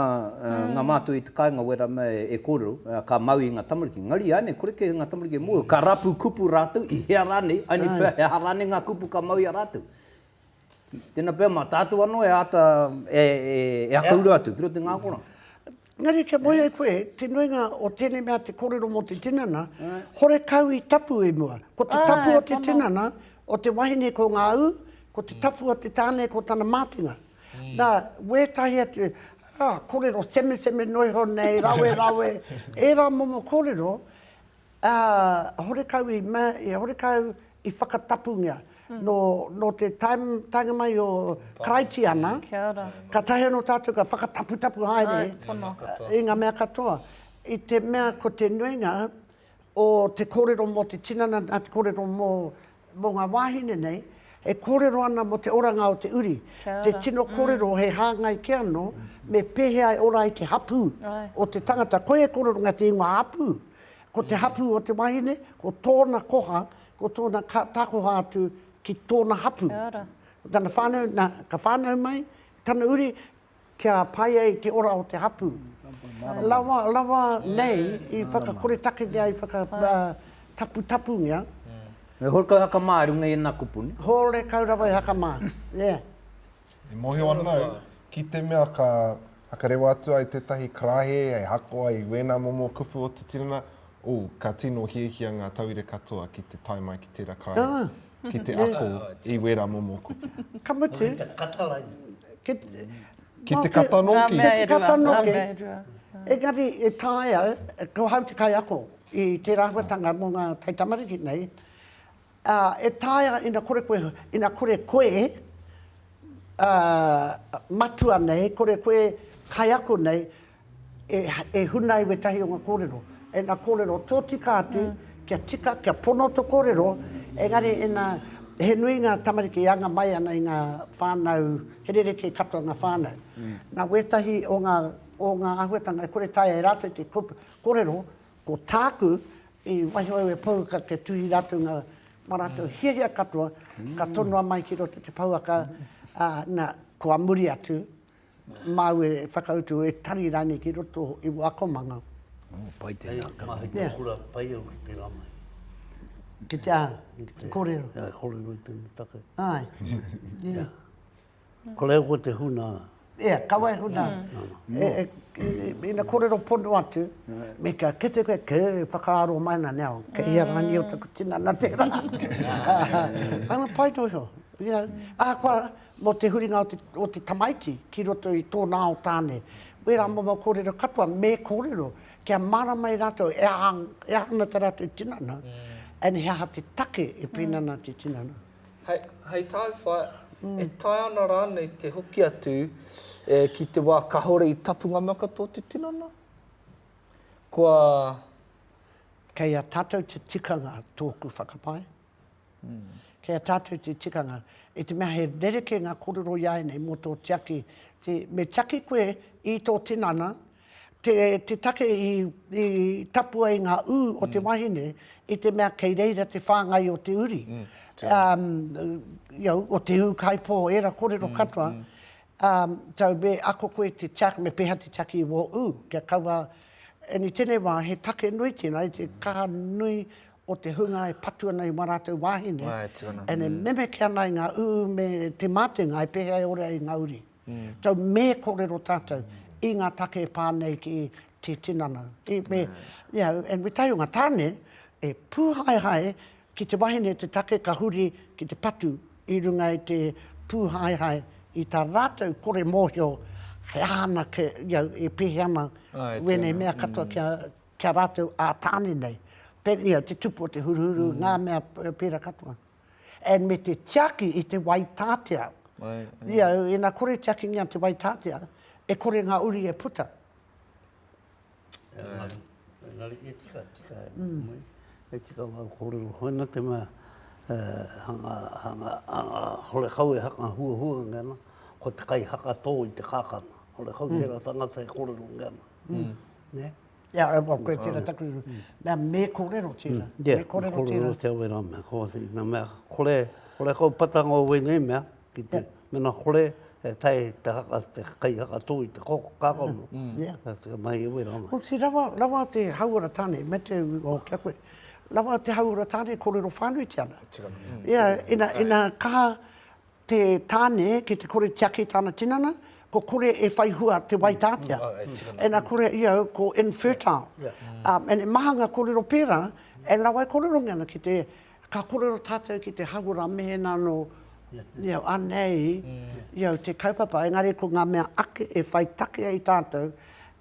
ngā mātua i te kāinga wera mea e kōrero, ka mau i ngā tamariki. Engari ānei, kore kē ngā tamariki e mōhio, ka rapu kupu rātou i hea rānei, aini pea he aha rānei ngā kupu ka mau i a rātou. Tēnā pea mā tātou anō e āta, e, e, e hakauru atu ki roto i ngā akoranga. Engari kia moe ai koe, te nuinga o tēnei mea te kōrero mō te tinana, horekau i tapu i mua. Ko te tapu o te tinana, o te wahine ko ngā ū, ko te tapu o te tāne ko tana mātenga. Nā, wētahi atu, ā, kōrero semeseme noa iho nei, rawe rawe, ērā momo kōrero, Ā, horekau i mea, horekau i whakatapungia. Nō, nō te tae, taenga mai o Karaitiana, kātahi anō tātou ka whakataputapu haere i ngā mea katoa. I te mea ko te nuinga o te kōrero mō te tinana, nā te kōrero mō, mō ngā wāhine nei, e kōrero ana mō te oranga o te uri. Te tino kōrero he hāngai kē anō, me pēhea e ora ai te hapū o te tangata. Koia e kōrero ngā te ingoa hapū. Ko te hapū o te wahine, ko tōna koha, ko tōna takoha atu ki tōna hapū. Ko tana whānau, nā, ka whānau mai tana uri, Kia pai ai te ora o te hapū. Rawa, rawa nei i whakakoretakengia, i whakataputapungia. Me horekau hakamā i runga i ena kupu, ne? Horekau rawa i hakamā, yeah. E mōhio ana au, ki te mea ka whakarewa atu ai tētahi karaehe hei hako ai i wēnā momo kupu o te tinana, oh, ka tino hiahia ngā tauira katoa ki te tae mai ki tērā karaehe. Ki te ako i wērā momo kupu. Ka mutu. Ki te kata raini. Ki, ki te kata nōki. Ki te kata nōki. Engari e taea, ko hau te kaiako i tērā āhuatanga mō ngā taitamariki nei, ā, e taea ina kore koe, ina kore koe, ā, matua nei, kore koe kaiako nei, e huna ai wētahi o ngā kōrero. Ina kōrero tōtika atu, kia tika, kia pono to kōrero, engari ina, he nui ngā tamariki e anga mai ana i ngā whānau, he rerekē katoa ngā whānau. Nā wētahi o ngā, o ngā āhuatanga e kore taea e rātou te kōrero, ko tāku. I waiho au e pouaka kia tuhi rātou ngā, wā rātou hiahia katoa, ka tonoa mai ki roto te pouaka, ā, nā, kua muri atu, māu e whakautu, e tari rānei ki roto i wō akomanga. Oh, pai tēnā. Hei mahi tō kura, pai au ki tērā mahi. Ki te aha? Ki te kōrero? Ā, kōrero i tēnei take. Āe. Yeah. Kore au ko te huna. Ia, kaua e huna. Ina kōrero pono atu, me ka kite koe, ke whakaaro mai ana now, kei ia rangi o taku tinana tērā. Ana pai noa iho. You know, ahakoa mō te huringa o te, o te tamaiti ki roto i tōna ao tāne, wērā momo kōrero katoa me kōrero kia mārama i rātou e aha, e aha ana tā rātou tinana, and he aha te take e pēnā ana te tinana. Hei, hei tāu whaea, e taea ana rānei te hoki atu ki te wā kāore i tapu ngā mea katoa o te tinana? Kua. Kei a tātou te tikanga tōku whakapae. Kei a tātou te tikanga, i te mea he rerekē ngā kōrero iāianei mō tō tiaki, te, me tiaki koe i tō tinana, Te, te take i, i tapu ai ngā ū o te wahine, i te mea kei reira te whāngai o te uri. Um, you know, o te ūkaipō, ērā kōrero katoa. Um, so me ako koe te tiaki, me pēhea te tiaki i wō ū, kia kaua, and i tēnei wā, he take nui tēnā, i te kaha nui o te hunga e patu ana i wā rātou wāhine, and e memeke ana i ngā ū me te mātenga e pēhea e ora ai ngā uri. So me kōrero tātou i ngā take e pā nei ki te tinana. I, me, you know, and wētahi o ngā tāne e pūhaehae ki te wahine te take ka huri ki te patu i runga i te pūhaehae i tā rātou kore mōhio he aha ana, ke, you know, e pēhea ana wēnei mea katoa kia, kia rātou ā tāne nei. Pe, you know, te tupu o te huruhuru, ngā mea pērā katoa. And me te tiaki i te wai tātea. You know, ina kore tiakingia te wai tātea, e kore ngā uri e puta. Engari, engari e tika, tika, e tika wau kōrero. Hoina te mea, hanga, hanga, hanga, horekau e hanga huahua nge ana, ko te kai hakatō i te kākana. Horekau tērā tangata e kōrero nge ana. Ne? Ia, e well, koe tērā taku, mea me kōrero tērā. Yeah, me kōrero tērā. Kōrero te wera mea, ko te ina mea, kore, kore kau patanga o wēnei mea, ki te, mena kore, e tae te haka, te kai hakatō i te koko kākano, Yeah. te mai e wera mea. Ko te rawa, rawa te hauora tāne, me te, oh, kia koe, rawa te hauora tāne kōrero whānuitia ana. Yeah, ina, ina kaha Te tāne ki te kore tiaki tana tinana, ko kore e whai hua te wai tātea. Ina kore, you know, ko infertile. Um, and e maha ngā kōrero pērā, e lawa e kōrerongia ana ki te, ka kōrero tātou ki te hauora mēnā nō, you know, anei, you know, te kaupapa, engari ko ngā mea ake e whai take ai tātou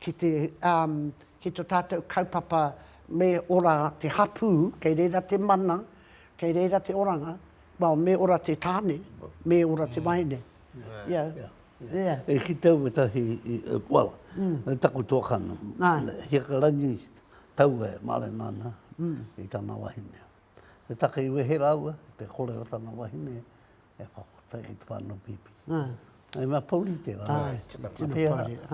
ki te, um, ki to tātou kaupapa me ora te hapū, kei reira te mana, kei reira te oranga, Well, me ora te tāne, me ora te wahine. Yeah. Yeah. E kite au wetahi, well, taku tuakana, Hiakarangi tau e mārena ana i tana wahine. He take i wehe rāua, te kore o tana wahine e whakatae ki te whānau pīpī. E mea pouri tērā.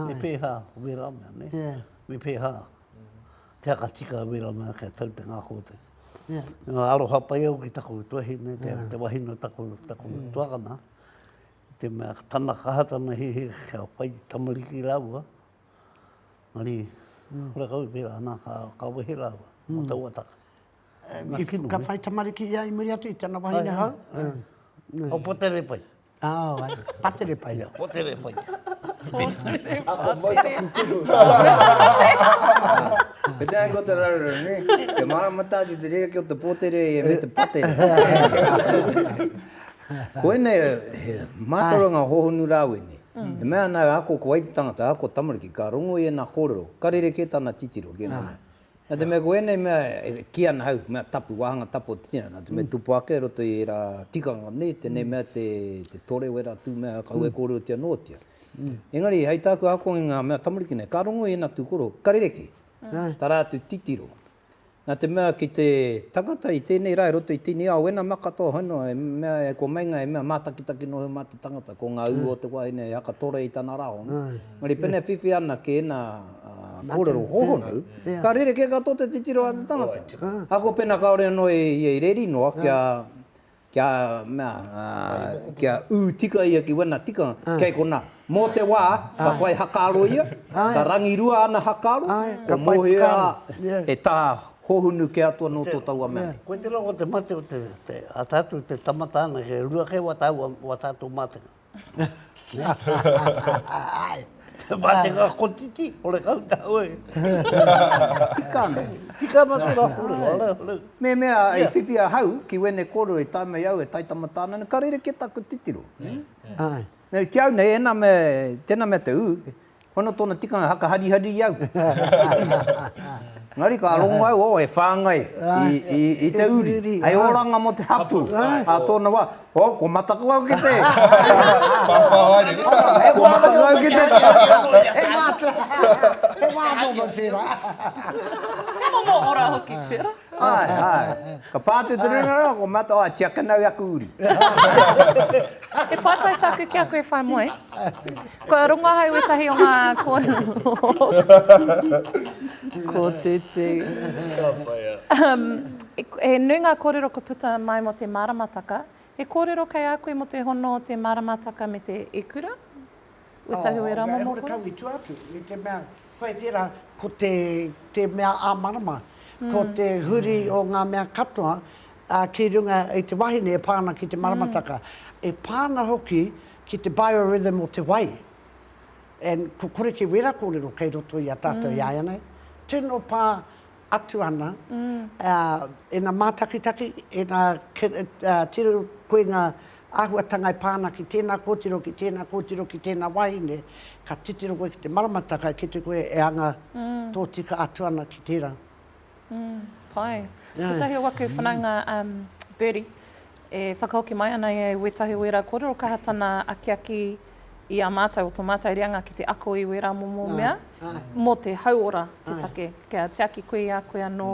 Me pēhā wērā mea, ne? Me pēhā. Te aka tika wera mea kia tau te ngako te. Yeah. Nga aroha pai au ki taku tuahine, te, mm. te wahine o taku, taku mm. tuakana. Te mea tana kaha tana hihi kia whai tamariki rāua. Ngari, mm. kore kau i pērā, nā, ka, ka wehe rāua, mm. mo taua taka. I, ka whai tamariki ia i muri atu i tana wahine hau? Mm. O potere pai. Oh, ai. Patere pai. Ia, potere pai. Potere, Ako mau taku kupu. Ko te ko te raruraru, ne? Kia mārama tātou te rerekē o te pōtere me te patere. Koinei he mātauranga hōhonu rāwene. E mea ana ako ko wai te tangata, ako tamariki, ka rongo i ēnā kōrero, ka rerekē tana titiro ki ēnā mea. Nā te mea ko ēnei mea e kī ana hau, mea tapu, wāhanga tapu o te tinana, nā te mea tupu ake i roto i ērā tikanga nei, tēnei mea te, te tore o ērā tū mea kaua e kōrerotia noatia. Engari, hei tāku ākonga i ngā mea tamariki nei, ka rongo i ēnā tū kōrero, ka rerekē tā rātou titiro. Nā te mea ki te tangata i tēnei rā i roto i tēnei ao, ēnā mea katoa hono, e mea, kua meinga e mea mātakitaki noa iho mā te tangata, ko ngā ū o te wahine e hakatore i tana rā hono. Engari, pēnā e whiwhi ana ki ēnā, ā. kōrero hōhonu, ka rerekē katoa te titiro a te tangata. Ahakoa pēnā kāore anō ia i reri noa kia, kia mea, kia ū tika ia ki wena tikanga, kei konā. Mō te wā, ka whai hakaaro ia, ka rangirua ana hakaaro, ka mōhio he taha hōhonu kē atu anō tō taua mea nei. Koe tērā ko te mate o te, te, a tātou te tamata ana, kei rua kē wā tāua, wā tātou mātenga. Te matenga kotiti, horekau tāua e. Tika ana. Tika ana tērā kōrero, ara, ara. Mehemea i whiwhi ahau ki wēnei kōrero i tae mai au e taitama ana, ka rerekē taku titiro. Āe. Nei, ki au nei, ena me, tena mea te u, hono tona tikanga haka harihari i au. Engari ka rongo au, oh, e whāngai i, i, i te uri, hei oranga mo te hapu, a tōna wā. Oh, ko mataku au ki te. Whāwhā haere. Ko mataku au ki te. He wā, he wā momo tērā. He momo ora hoki tērā. Āe, āe. Ka pā atu te runa rā, ko mata, āe, tiakina au i aku uri. He pātai tāku ki a koe whai moe. Kua rongo ahau wētahi o ngā kōrero. Kōtiti. Ka pai a. He nui ngā kōrero kua puta mai mō te maramataka. He kōrero kei a koe mō te hono o te maramataka me te ikura? Wētahi o ērā momo kōrero? Horekau i tua atu, i te mea, koe tērā, ko te, te mea ā-marama, ko te huri o ngā mea katoa ki runga i te wahine e pā ana ki te maramataka. E pā ana hoki ki te biorhythm o te wai. And ko kore ki wērā kōrero kei roto i a tātou i āianei. Tino pā atu ana, ina mātakitaki, ina tiro koe ngā āhuatanga e pā ana ki tēnā kōtiro, ki tēnā kōtiro, ki tēnā wahine, ka titiro koe ki te maramataka, kite koe e anga tōtika atu ana ki tērā. Pai. Tētahi o waku whanaunga, Birdie, e whakahoki mai ana ia i wētahi o ērā kōrero, kaha tana akiaki i a mātou, o tō mātou reanga ki te ako i wērā momo mea, mō te hauora te take, kia tiaki koe i a koe anō,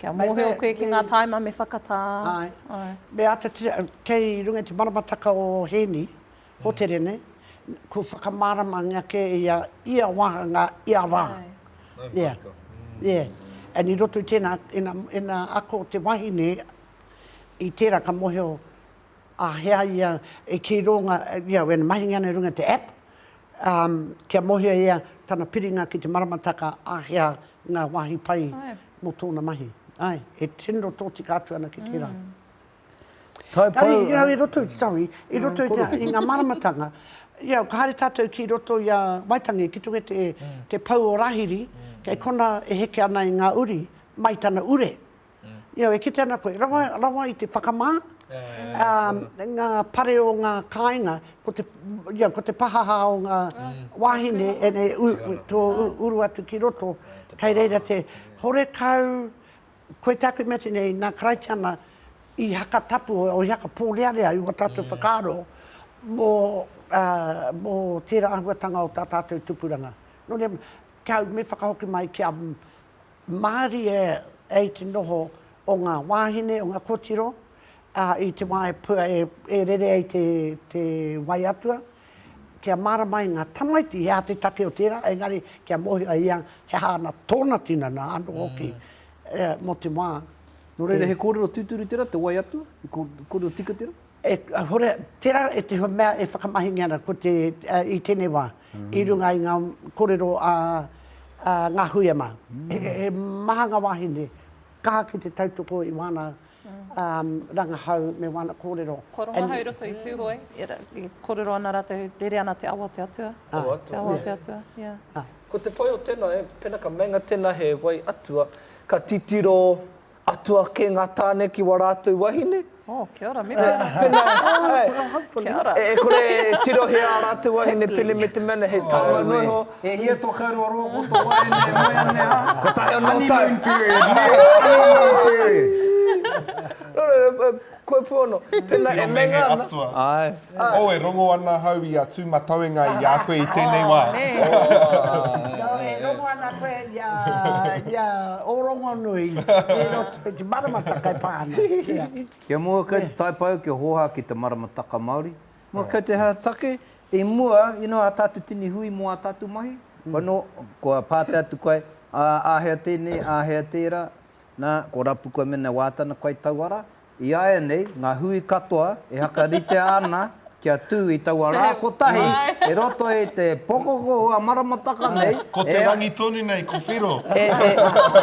kia mōhio koe ki ngā tāima me whakatā. Āe. Me āta tira, kei runga i te maramataka o Hēni, Hoterene, ko whakamāramangia kē ia, ia wāhanga, ia rā. Yeah. Yeah. And i roto i tēnā, ina, ina ako te wahine i tērā ka mōhio āhea ia e kī rōnga, ia, when mahinga ana i runga i te app, um, kia mōhio ia tana piringa ki te maramataka āhea ngā wāhi pai mō tōna mahi. Āe, e tino tōtika atu ana ki tērā. Tae Engari, pau, you know, i roto, sorry, i roto i, te, i ngā maramatanga, you know, ka haere tātou ki roto i a Waitangi, ki runga i te, te pou o Rahiri, kei kona e heke ana i ngā uri, mai tana ure. You know, e kite ana koe, rawa, rawa i te whakamā, um, ngā pare o ngā kāinga, ko te, you know, ko te pahaha o ngā wāhine, e, e, u, tō uru atu ki roto, kei reira te horekau, Koe tāku i mea atu nei, nā Karaitiana i haka tapu, i haka pōrearea i wā tātou whakaaro mō, mō tērā āhuatanga o tā tātou tupuranga. Nō reira, kia au me whakahoki mai kia mārie ai te noho o ngā wāhine, o ngā kōtiro, ā, i te wā e, e, e rere ai te, te wai atua, kia mārama ai ngā tamaiti he aha te take o tērā, engari kia mōhio ai ia he aha ana tōna tinana anō hoki mō te wā. Nō reira, he kōrero tūturu tērā, te wai atua? He kōrero tika tērā? E, hore, tērā e te mea e whakamahingia ana ko te, i tēnei wā, i runga i ngā kōrero a, a ngā huia mā. He, he maha ngā wāhine kaha ki te tautoko i wāna rangahau me wāna kōrero. Kua rongo ahau i roto i Tūhoe, e kōrero ana rātou, rere ana te awa o te atua. Awa atua. Te awa o te atua, yeah. Ko te pai o tēnā, e, pena ka meinga tēnā he wai atua, ka titiro atua kē ngā tāne ki wā rātou wahine. Oh, kia ora, me pēnā. Pena, āe. Kia ora. E kore e tirohia ā rātou wahine pene me te mea he taonga noa iho. E hia tō kaurua roa ko tō wahine e moe ana ha? Kotahi anō tau. Honeymoon period, nē? Honeymoon period. Nō reira, koe pū anō. Pena e meinga ana. Atua. Āe. Oh, e rongo ana ahau i a Tūmatauenga i a koe i tēnei wā. Oh, nē. Nō, e rongo ana koe i a, i a Ōrongonui i roto i te maramataka e pā ana. Kia mua kei te taipau kia hōhā ki te maramataka Māori. Mua kei te hara take, i mua, you know, ā tātou tini hui mō ā tātou mahi. Wano, kua pātai atu koe, ā, āhea tēnei, āhea tērā, nā, ko rapu koe mena wātana koe taua rā. I āianei, ngā hui katoa e hakaritea ana kia tū i taua rā kotahi i roto i te pokoko ua maramataka nei. Ko te rangi tonu nei, ko Whiro. E, e,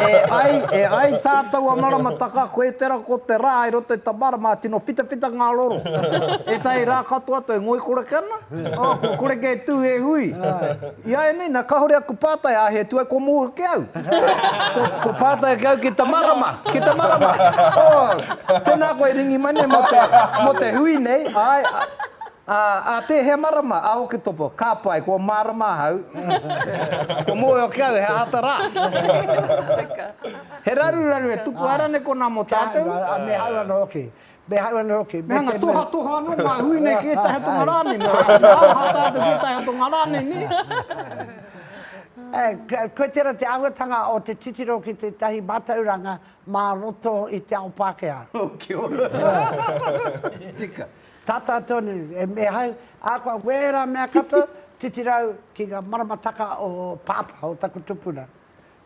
e ai, e ai tā taua maramataka, koe tera ko te rā i roto i ta marama, tino whitawhita ngā roro. Ētahi rā katoa toe ngoikore ke ana, oh, kua kore ke tū he hui. I āianei, nā, kāore aku pātai, ā, he tuai kua mōhio ki au. Ko, ko pātai ki au ki ta marama, ki ta marama. Oh, tēnā koe ringi mai nei mō te, mō te hui nei, āe, ā, ā tēhea marama, ā Oketopa, ka pai, kua mārama ahau. Kua mōhio ki au he aha ta rā. Tika. He raruraru e tupu haere ana konā mō tātou. Ā, me hau anō hoki. Me hau anō hoki. Me hanga tohatoha anō ngā hui nei ki ētahi atu ngā rā nei. Me aroha tātou ki ētahi atu ngā rā nei, nē? Koe tērā te āhuatanga o te titiro ki tētahi mātauranga mā roto i te ao Pākehā. Oh, kia ora. Tika. Tata tonu, me hau, ahakoa wērā mea katoa, titiro au ki ngā maramataka o Pāpā, o taku tupuna.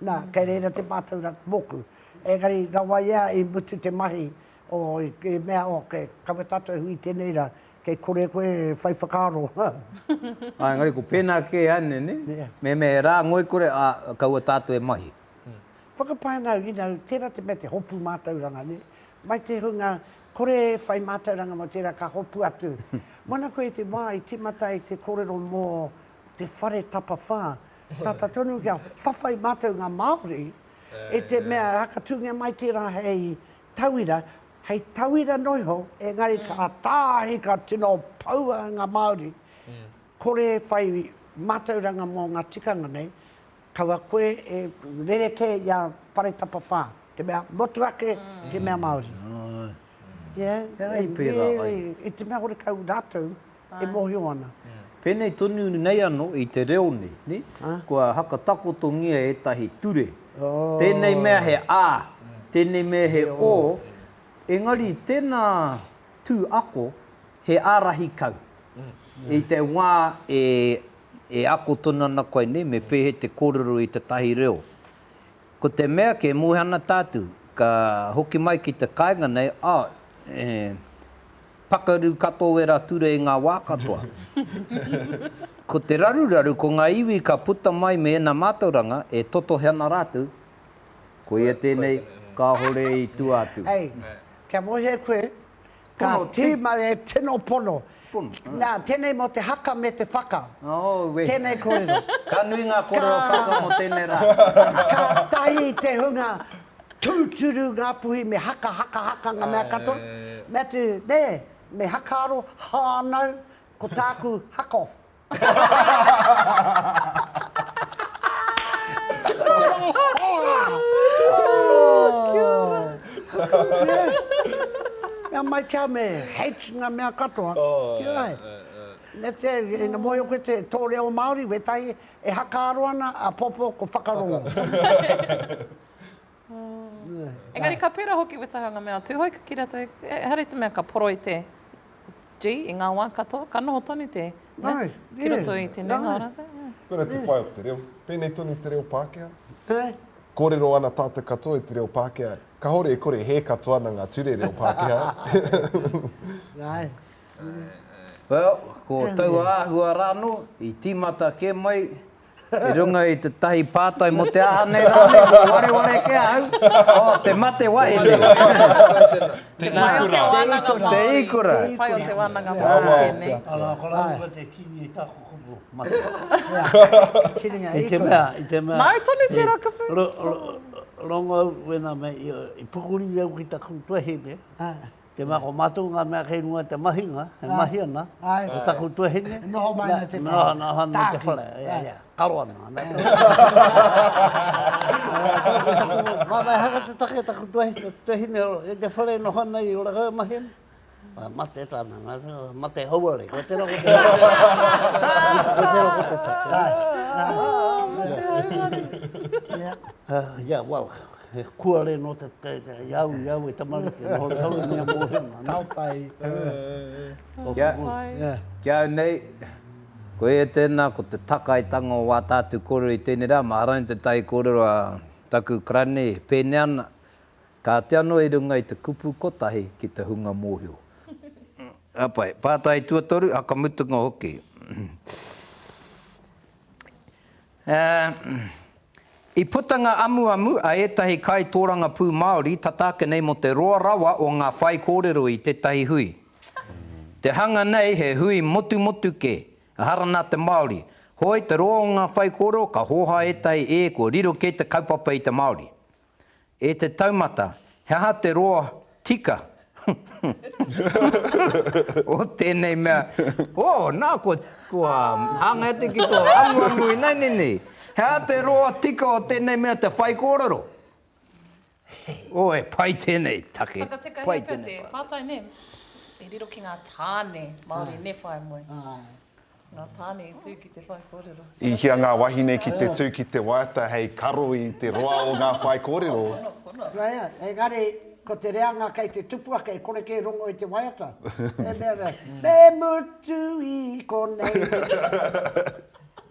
Nā, kei reira te mātauranga mōku. Engari rawa ia i mutu te mahi O, i mea, o, kei kawe tātou e hui tēnei rā, kei kore koe e whai whakaaro. Ā, engari ko pēnā kē ānei, nē? Yeah. Mehemea he rā ngoikore, ā, kaua tātou e mahi. Whakapae ana au, you know, tērā te mea te hopu mātauranga, nē? Mai te hunga kore e whai mātauranga mō tērā ka hopu atu. Mōna koe i te wā i tīmata ai te kōrero mō te whare tapawhā, tata tonu kia whawhai mātou ngā Māori, i te mea hakatūngia mai tērā hei Tauira, hei tauira noa iho, engari ka tāhi, ka tino poua ngā Māori, kore e whai mātauranga mō ngā tikanga nei, kaua koe e rerekē i a Whare Tapawhā, te mea motuhake, te mea Māori. Yeah, He aha i pērā ai? I te mea horekau rātou e mōhio ana. Pēnei tonu nei anō i te reo nei, nē? Kua hakatakotongia ētahi ture. Tēnei mea he A, tēnei mea he O, engari tēnā tū ako he ārahi kau. I te wā e ako tonu ana koe, nē, me pēhea te kōrero i tētahi reo. Ko te mea kē, moe ana tātou, ka hoki mai ki te kāinga nei, oh, e, pakaru katoa wērā ture i ngā wā katoa. Ko te raruraru, ko ngā iwi ka puta mai me ēnā mātauranga, e totohe ana rātou, koia tēnei, kāore i tua atu. Hei, kia mōhio koe, Ka tīma e tino pono. Nā, tēnei mō te haka me te whaka. Oh, we. Tēnei kōrero. Ka nui ngā kōrero whaka mō tēnei rā. Ka tahi te hunga tūturu Ngāpuhi me haka, haka, haka ngā mea katoa. Me atu, nē, me hakaaro, hānau, ko tāku hak off. Mea mai kia me H nga mea katoa. Kia ai. Me te, ina mōhio koe te tō reo Māori, wētahi e hakaaro ana, āpōpō ko whakarongo. Engari ka pērā hoki wētahi o ngā mea Tūhoe ka kī rātou, ehara i te mea ka poro i te G i ngā wā katoa, ka noho tonu te N ki roto i te nuinga o rātou. Koira te pai o te reo. Pēnei tonu te reo Pākehā. Kōrero ana tātou katoa i te reo Pākehā. Kāore e kore hē katoa ana ngā ture reo Pākehā. Well, ko taua āhua rānō i tīmata kē mai I runga i tētahi pātai mō te aha nei rānei, kua wareware kē ahau, oh, te mate wahine. Te Pai o te wānanga Te Māori. ikura. Te pai o te wānanga Māori tēnei. Arā, ko rāua te tini i tāku kupu mate. Tiringa I te ikura. mea, i te mea. Nāu tonu tērā kupu? Rongo au wena me, i pukuri au ki taku tuahine, Te mea ko mātou ngā mea kei runga i te mahinga, e mahi ana, ko taku tuahine, Noho mai ana te noho noho ana te whare, ia, ia, karo ana. Mā mai haka te take taku tuahine, i te whare noho ana i ora kau e mahi ana. Mate tāna, mate hauare, koe tērā ko te, koe tērā ko te take. Mate hauare. Yeah, well, He kuare nō te, te, te, i au, i au e tamariki, noho rau i mea mōhio ana. Tautai. Kia, kia au nei, Koia tēnā, ko te takaitanga o wā tātou kōrero i tēnei rā, mā Rani tētahi kōrero a taku karani e pēnei ana, Kāti anō i runga i te kupu kotahi ki te hunga mōhio. Ka pai. Pātai tuatoru, whakamutunga hoki. I puta ngā amuamu a ētahi kaitōrangapū Māori tata ake nei mō te roa rawa o ngā whaikōrero i tētahi hui. Te hanga nei he hui motumotu kē, ehara nā te Māori. Hoi, te roa o ngā whaikōrero ka hōhā ētahi ē kua riro kē te kaupapa i te Māori. E te taumata, he aha te roa tika o tēnei mea? Oh, nā, kua, kua hāngai atu ki tō amuamu ināianei nei. He aha te roa tika o tēnei mea te whaikōrero? Oh, e pai tēnei take. Whakatikahia Pai pea tēnei te pātai. pātai, nē? I riro ki ngā tāne Māori, nē whaea moe. Ngā tāne i tū ki te whaikōrero. I hia ngā wahine ki te tū ki te waiata hei karo i te roa o ngā whaikōrero. Pono, pono. Waia, engari ko te reanga kei te tupu ake e kore kē rongo i te waiata. E mea ana, me mutu i konei.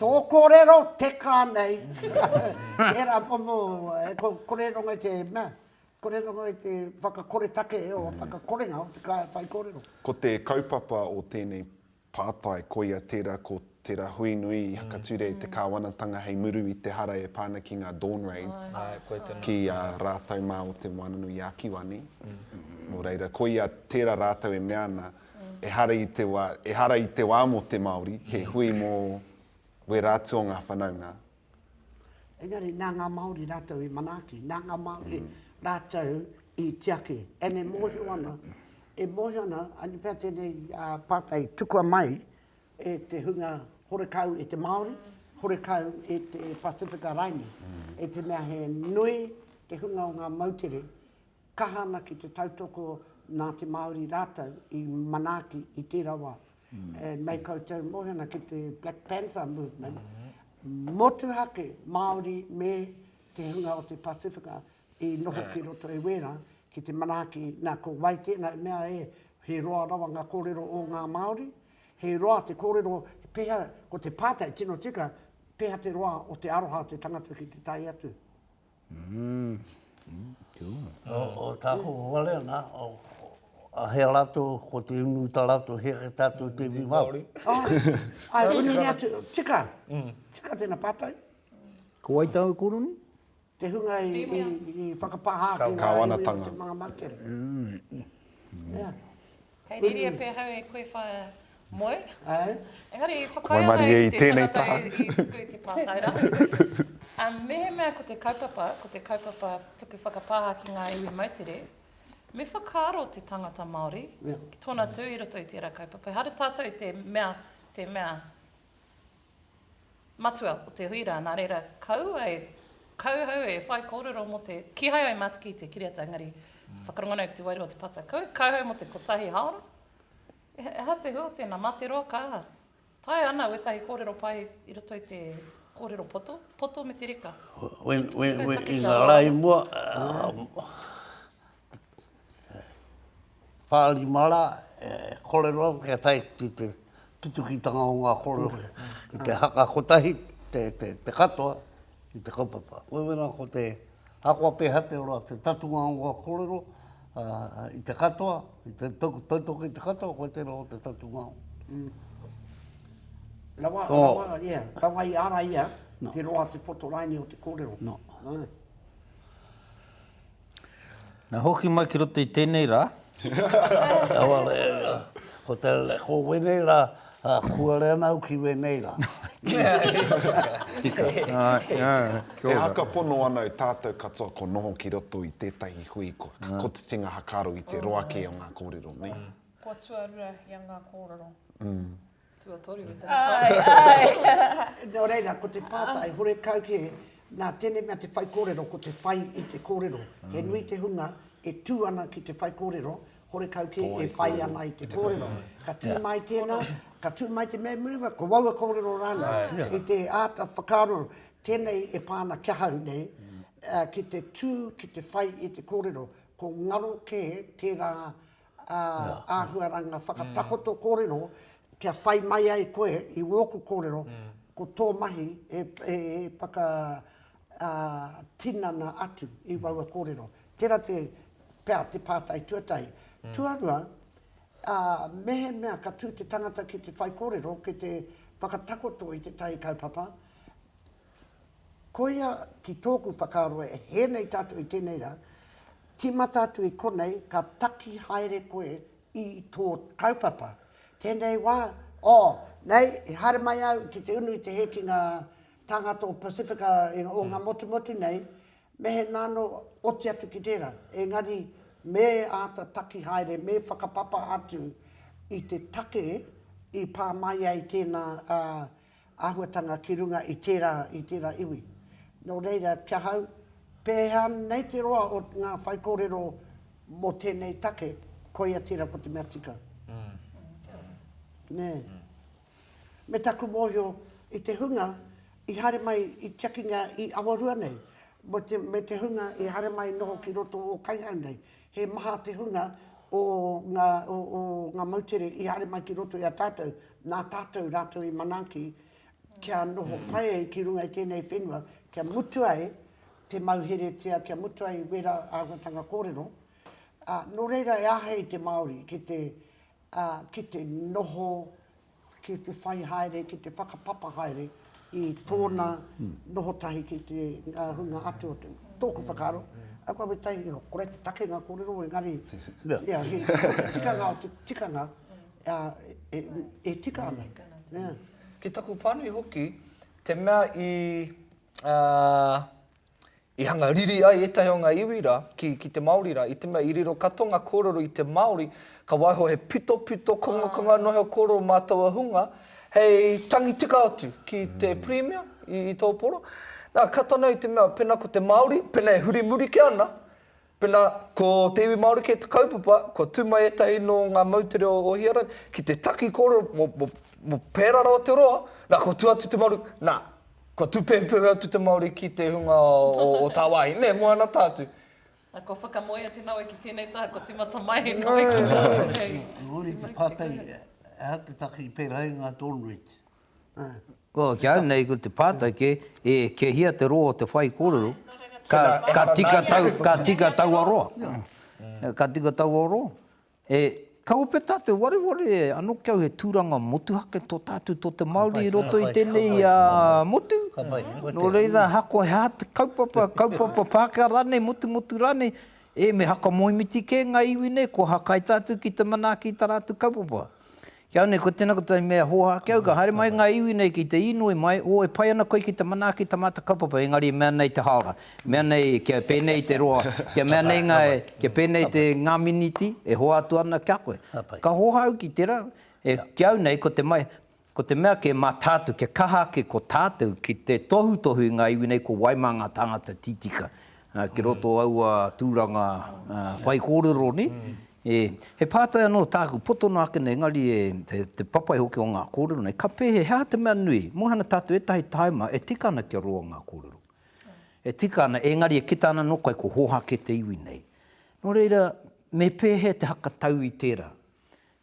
Tō kōrero teka nei. Tērā momo, e kore rongo i te mea, kore rongo i te whakakoretake o whakakorenga o te whaikōrero. Ko te kaupapa o tēnei Pātai, koia tērā ko tērā hui nui i Hakature i te kāwanatanga hei muru i te hara e pā ana ki ngā dawn raids ki a rātou mā o Te Moananui-a-Kiwa, nē? Nō reira, koia tērā rātou e mea ana, ehara i te wā, ehara i te wā mō te Māori, he hui mō wērā atu o ngā whanaunga. Engari nā ngā Māori rātou i manaaki, nā ngā Māori rātou i tiaki. And e mōhio ana, e mōhio ana, ani pea tēnei pātai tukua mai e te hunga horekau e te Māori, horekau e te Pasifika raini. E te mea he nui te hunga o ngā moutere kaha ana ki te tautoko nā te Māori rātou i manaaki i tērā wā. And mei koutou mōhio ana ki te Black Panther movement, motuhake Māori me te hunga o te Pasifika i noho ki roto i wērā, ki te manaaki, nā ko wai tēnā i mea e, he roa rawa ngā kōrero o ngā Māori, he roa te kōrero, pēhea, ko te pātai tino tika, pēhea te roa o te aroha o te tangata ki te tae atu. O tāku wale ana, a hea rātou, ko te unu tā rātou, hea ke tātou te iwi Māori. Ai, unu ni atu, tika, tika tēnā pātai. Ko wai tāu koroni? Te hunga i whakapāha ki ngā iwi o te Manga Makere. Kei rīria pea hau e koe whaea moe. Āe. Engari i whakaae ana i te tangata i tuku i te pātai rā. Mehemea ko te kaupapa, ko te kaupapa tuku whakapāha ki ngā iwi moutere, me whakaaro te tangata Māori ki tōna tū i roto i tērā kaupapa. Ehara tātou i te mea, te mea Matua o te hui rā, nā reira, kaua e kauhau e whai kōrero mō te, kīhai au i mātaki i te kiriata, engari whakarongo nei ki te wairua o te pata, kaua e kauhau mō te kotahi haora. Ehara te hua o tēnā, mā te roa ka aha. Taea ana wētahi kōrero pai i roto i te kōrero poto, poto me te reka. When, when, when, i ngā rā i mua, Whārima rā, e kōrero au kia tae ki te tutukitanga o ngā kōrero ki te haka kotahi te, te, te katoa i te kaupapa. Koe wena ko te ahakoa pēhea te ora te tatunga o ngā kōrero i te katoa, i te tautoko i te katoa, koe tērā o te tatunga o. Mm. Rawa, oh. rawa, yeah. rawa i ara ia, no. te roa te poto raini o te kōrero. No. No. Na hoki mai ki roto i tenei ra. Ko te, ko wenei ra, kuare ana au ki wenei ra. Tika. E haka pono ana au tātou katoa ko noho ki roto i tētahi hui kua kotiti ngā hakaaro i te roa kē o ngā kōrero, nē? Kua tuarua ia ngā kōrero. Tuatoru i tana tau. Ai, ai. Nō reira, ko te pātai, horekau kē, nā tēnei mea te whaikōrero, ko te whai i te kōrero. He nui te hunga e tū ana ki te whaikōrero, horekau kē e whai ana i te kōrero. Ka tū mai tēnā, ka tū mai te mea i muri mai, ko waua kōrero rānei. I te āta whakaaro, tēnei e pā ana ki ahau nei, ki te tū, ki te whai i te kōrero, ko ngaro kē tērā āhuaranga whakatakoto kōrero. kia whai mai ai koe i wōku kōrero, ko tō mahi e, e, e whaka ā, tinana atu i waua kōrero. Tērā te, pea te pātai tuatahi. Tuarua, ā, mehemea ka tū te tangata ki te whaikōrero, ki te whakatakoto i tētahi kaupapa, koia ki tōku whakaaro e hē nei tātou i tēnei rā, tīmata atu i konei ka taki haere koe i tō kaupapa. Tēnei wā, oh, nei, i haere mai au ki te unu i te hē ki ngā tāngata o Pasifika, o ngā motumotu nei, Me he nano oti atu ki tērā, engari me āta taki haere, me whakapapa atu i te take i pā mai ai tēnā āhuatanga ki runga i tērā, i tērā iwi. Nō reira, ki ahau, pēhea nei te roa o ngā whaikōrero mō tēnei take, koia tērā ko te mea tika. Nē. Me taku mōhio i te hunga i haere mai i tiakinga i Awarua nei, me te, me te hunga i haere mai noho ki roto o Kaihau nei. He maha te hunga o ngā, o, o ngā moutere i haere mai ki roto i a tātou, nā tātou rātou i manaaki kia noho pai ai ki runga i tēnei whenua, kia mutu ai te mauheretia, kia mutu ai wērā āhuatanga kōrero. Ā, nō reira e āhei te Māori ki te, ā, ki te noho, ki te whai haere, ki te whakapapa haere i tōna noho tahi ki te ngā hunga atu o te, tōku whakaaro, ahakoa wētahi, kore te take ngā kōrero, engari, ia, he, ko te tikanga o te tikanga, ā, e, e tika ana. Yeah. Ki taku pānui hoki, te mea i, ā, I hanga riri ai ētahi o ngā iwi rā ki, ki te Māori rā, i te mea i riro katoa ngā kōrero i te Māori, ka waiho he pitopito kongakonga noa he kōrero mā taua hunga, hei tangi tika atu ki te Pirimia i, i taua poro. Nā, ka tana i te mea, pēnā ko te Māori, pēnā e huri muri kē ana, pēnā ko te iwi Māori kē te kaupapa, kua tū mai ētahi nō ngā moutere o, o Hiarangi, ki te taki kōrero mō, mō, mō pērā rawa te roa, nā, kua tū atu te Māori, nā, Kua tūpehupehu atu te Māori ki te hunga o tāwāhi, nē, moe ana tātou. Na, kua whakamoea te nawe ki tēnei taha, kua tīmata mai he nawe ki tēnei. Engari te pātai, he aha te take i pērā ai ngā dawn raids? Ko, ki au nei, ko te pātai kē, e, kia hia te roa o te whaikōrero, ka, ka tika tau, ka tika taua roa. Ka tika taua roa. E, kaua pea tātou wareware anō ki au he tūranga motuhake tō tātou, tō te Māori i roto i tēnei motu. Nō reira, ahakoa he aha te kaupapa, kaupapa Pākehā rānei, motumotu rānei, e, me hakamoemiti kē ngā iwi nei, kua hakai tātou ki te manaaki i tā rātou kaupapa. Ki au nei, ko tēnā ko tahi mea hōhā ki au, ka haere mai ngā iwi nei ki te īnoi mai, oh, e pai ana koe ki te manaaki ta mātou kaupapa, engari e mea nei te hāora, mea nei kia pēnei te roa, kia mea nei ngā, kia pēnei te ngā miniti e hoatu ana ki a koe. Ka hōhā au ki tērā, e, ki au nei, ko te mai, ko te mea kē mā tātou, kia kaha ake ko tātou ki te tohutohu i ngā iwi nei ko wai mā ngā tāngata tītika ki roto o aua tūranga whaikōrero nei, E, he pātai anō tāku, poto noa ake nei, engari e, te, te papai hoki o ngā kōrero nei, ka pēhea, he aha te mea nui? Moe ana tātou ētahi tāima e tika ana kia roa ngā kōrero. E tika ana, engari e kita ana anō koe ko hōhā kē te iwi nei. Nō reira, me pēhea te hakatau i tērā?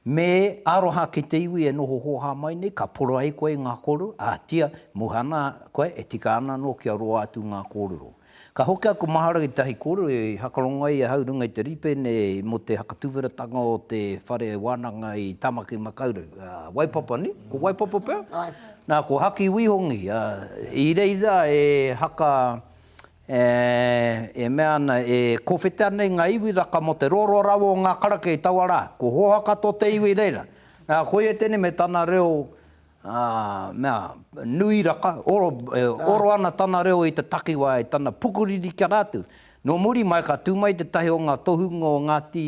Me aroha ki te iwi e noho hōhā mai nei, ka poro ai koe i ngā kōrero, ahatia, moe ana koe, e tika ana anō kia roa atu ngā kōrero. Ka hoki aku mahara ki tētahi kōrero i hakarongo ai ahau i runga i te rīpene mō te hakatuwheratanga o te whare wānanga i Tāmaki Makaurau, Waipapa, nē? Ko Waipapa pea? Āe. Nā, ko Haki Wihongi, i reira e haka, e mea ana, e kōwhete ana i ngā iwi raka mō te roroa rawa o ngā karakia i taua rā. Ko Hōhaka tō te iwi i reira. Nā, koia tēnei me tana reo Ā, mea, nui raka, oro, e oro ana tana reo i te takiwā, i tana pukuriri ki a rātou. Nō muri mai ka tū mai tētahi o ngā tohunga o Ngāti,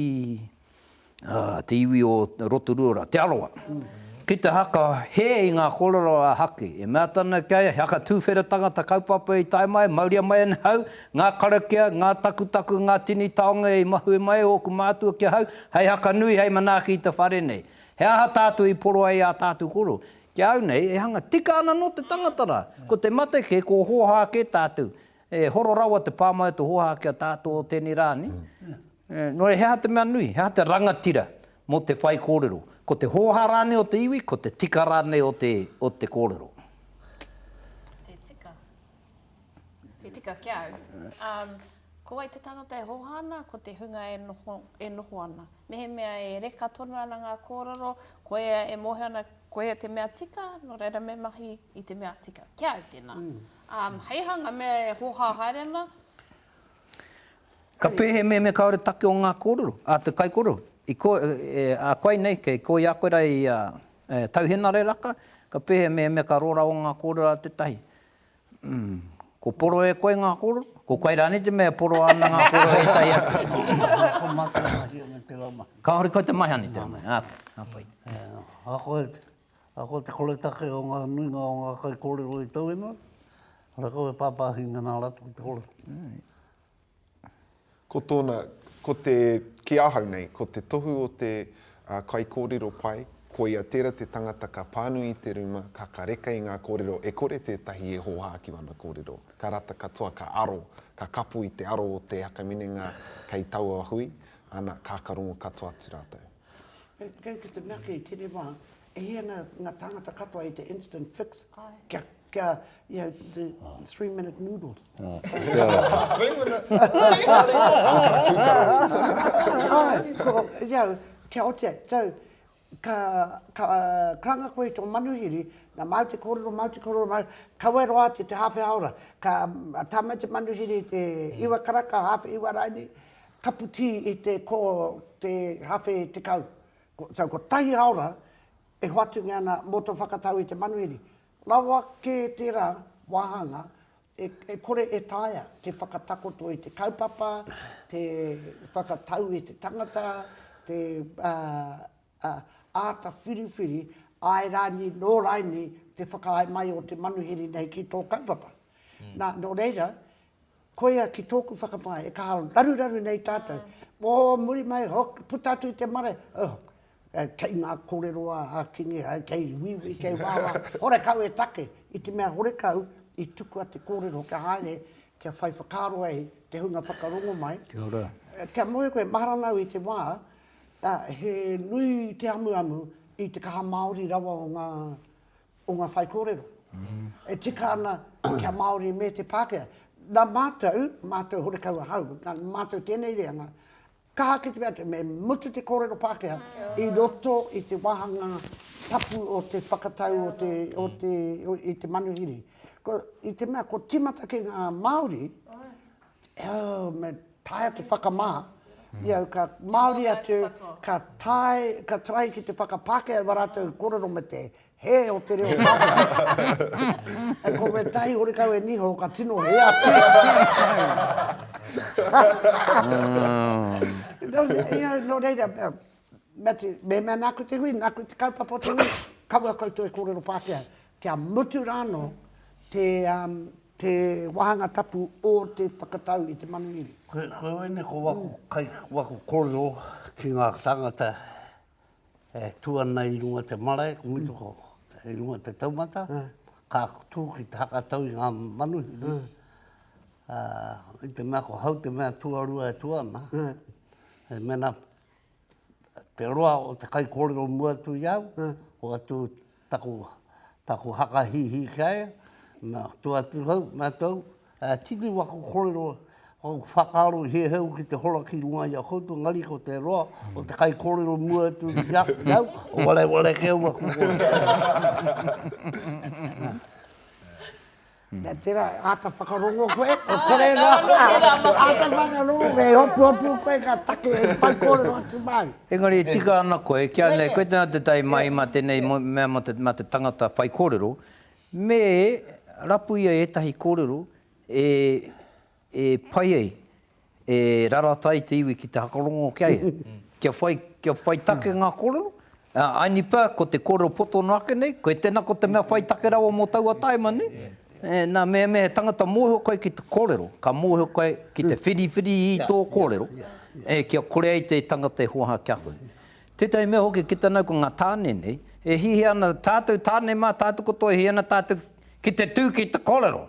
ā, te iwi o Rotorua rā, Te Arawa, ki te haka hē i ngā kōrero a Haki. E mea atu ana ki a ia, he haka tūwhera tangata kaupapa i tae mai, mauria mai ana hau, ngā karakia, ngā takutaku, ngā tini taonga i mahue mai ōku mātua ki ahau, hei haka nui, hei manaaki i te whare nei. He aha tātou i poro ai ā tātou koro? Ki a au nei, e hanga tika ana nō te tangata rā. Ko te mate kē, ko hōhā kē tātou. E horo rawa te pā mai o te hōhā ki a tātou o tēnei rā, nē? Nō reira, he aha te mea nui? He aha te rangatira mō te whaikōrero? Ko te hōhā rānei o te iwi, ko te tika rānei o te, o te kōrero. Te tika. Te tika ki au. Um, ko wai te tangata e hōhā ana, ko te hunga e noho, e noho ana. Mehemea e reka tonu ana ngā kōrero, koia e mōhio ana, koia te mea tika, nō reira me mahi i te mea tika. Ki au tēnā. Um, hei aha ngā mea e hōhā haere ana? Ka pēhea mehemea kāore take o ngā kōrero, a te kaikōrero? I ko, e, a koe nei, kei ko i a koe rā i a e, Tau Henare Raka, ka pēhea mehemea ka rora o ngā kōrero a tētahi? Mm, ko poro e koe ngā kōrero? Ko koe rānei te mea e poroa ana ngā kōrero e ētahi atu? Ko mātou mahi ana i tērā mahi. Kāore koe te mahi ana i tērā mahi, ā, ka pai. Ahakoa, ahakoa te koretake o ngā nuinga o ngā kaikōrero i Tauinui, horekau e pāpāhinga nā rātou ki te kōrero. Ko tōna, ko te, ki ahau nei, ko te tohu o te kaikōrero pai, koia tērā te tangata ka pānui i te rūma, ka ka reka i ngā kōrero, e kore tētahi e hōhā ki wana kōrero. Ka rata katoa, ka aro, ka kapo i te aro o te whakaminenga kei taua hui, ana, ka ka rongo katoa atu rātou. Kei te mea kei tēnei wā, e hia ana ngā tāngata katoa i te instant fix, kia Kia, you know, the 3 minute noodles. 3 minute? Ai, ko, you know, kia oti ai. So, ka, ka karanga koe i tō manuhiri, nā, māu te kōrero, māu te kōrero, māu, kaua e roa atu te hāwhe hāora. Ka tā mai te manuhiri i te iwa karaka, hāwhe iwa raini, kapu tī i te, ko, te hāwhe tekau. So, kotahi hāora e hoatungia ana mō tō whakatau i te manuhiri. Rawa kē tērā wāhanga e, e kore e taea te whakatakoto i te kaupapa, te whakatau i te tangata, te āta whiriwhiri, āe rānei, nō raini te whakaae mai o te manuhiri nei ki tō kaupapa. Nā, nō reira, koia ki tōku whakapae, e kaha raruraru nei tātou, mō muri mai, hoki, puta atu i te marae, oh, Kei ngā kōrero a Kingi, kei wīwī, kei wāwā, horekau e take, i te mea horekau i tukua te kōrero kia haere, kia whai whakaaro ai te hunga whakarongo mai. Kia ora. Kia mōhio koe, mahara ana au i te wā, he nui te amuamu i te kaha Māori rawa o ngā, o ngā whaikōrero. E tika ana kia Māori me te Pākehā. Nā mātou, mātou horekau ahau, nā mātou tēnei reanga, Kaha ki te mea atu, me mutu te kōrero Pākehā i roto i te wāhanga tapu o te whakatau o te, o te, i te manuhiri. Ko, i te mea ko tīmata ki ngā Māori, oh, me taea te whakamā, you know, ka Māori atu, ka tae, ka try ki te whakapākehā i wā rātou kōrero me te Hē o te reo Pākehā. Ko wētahi horekau e niho ka tino hē atu. Nō reira, mehemea nāku te hui, nāku te kaupapa o te hui, kaua koutou e kōrero Pākehā. Kia mutu rānō te, te wāhanga tapu o te whakatau i te manuhiri. Koe wēnei ko waku, kai, waku kōrero ki ngā tāngata E tū ana i runga te marae, ko mutu ko i runga te taumata, ka tū ki te hakatau i ngā manuhiri, ā, i te mea ko hau te mea tuarua e tū ana, e mena te roa o te kaikōrero mua atu i au, ko atu taku, taku hakahīhī ki a ia, na, tua atu hau, mātou, Ā, tini waku kōrero, waku whakaaro i hiahia au ki te hora ki runga i a koutou, engari ko te roa o te kaikōrero mua atu ki a au, wareware kē au waku kōrero. Nā tērā, āta whakarongo koe, ko kore rā, āta whakarongo koe, hopuhopu koe ka take e whai kōrero atu māu. Engari e tika ana koe, kia nei, koe tēnā tētahi mahi mā tēnei mea mā te tangata whaikōrero, Me rapu ia ētahi kōrero e, e pai ai, e rarata ai te iwi ki te hakarongo ki a ia. Kia whai, kia whai take ngā kōrero. Aini pea, ko te kōrero poto noa ake nei, koe tēnā ko te mea whai take rawa mō taua taima, nē? E, nā, mehemea he tangata mōhio koe ki te kōrero, ka mōhio koe ki te whiriwhiri i tō kōrero, e, kia kore ai te tangata e hoaha ki a koe. Tētahi mea hoki ki tana ko ngā tāne nei, e hihia ana tātou tāne mā, tātou katoa e hihia ana tātou ki te tū ki te kōrero.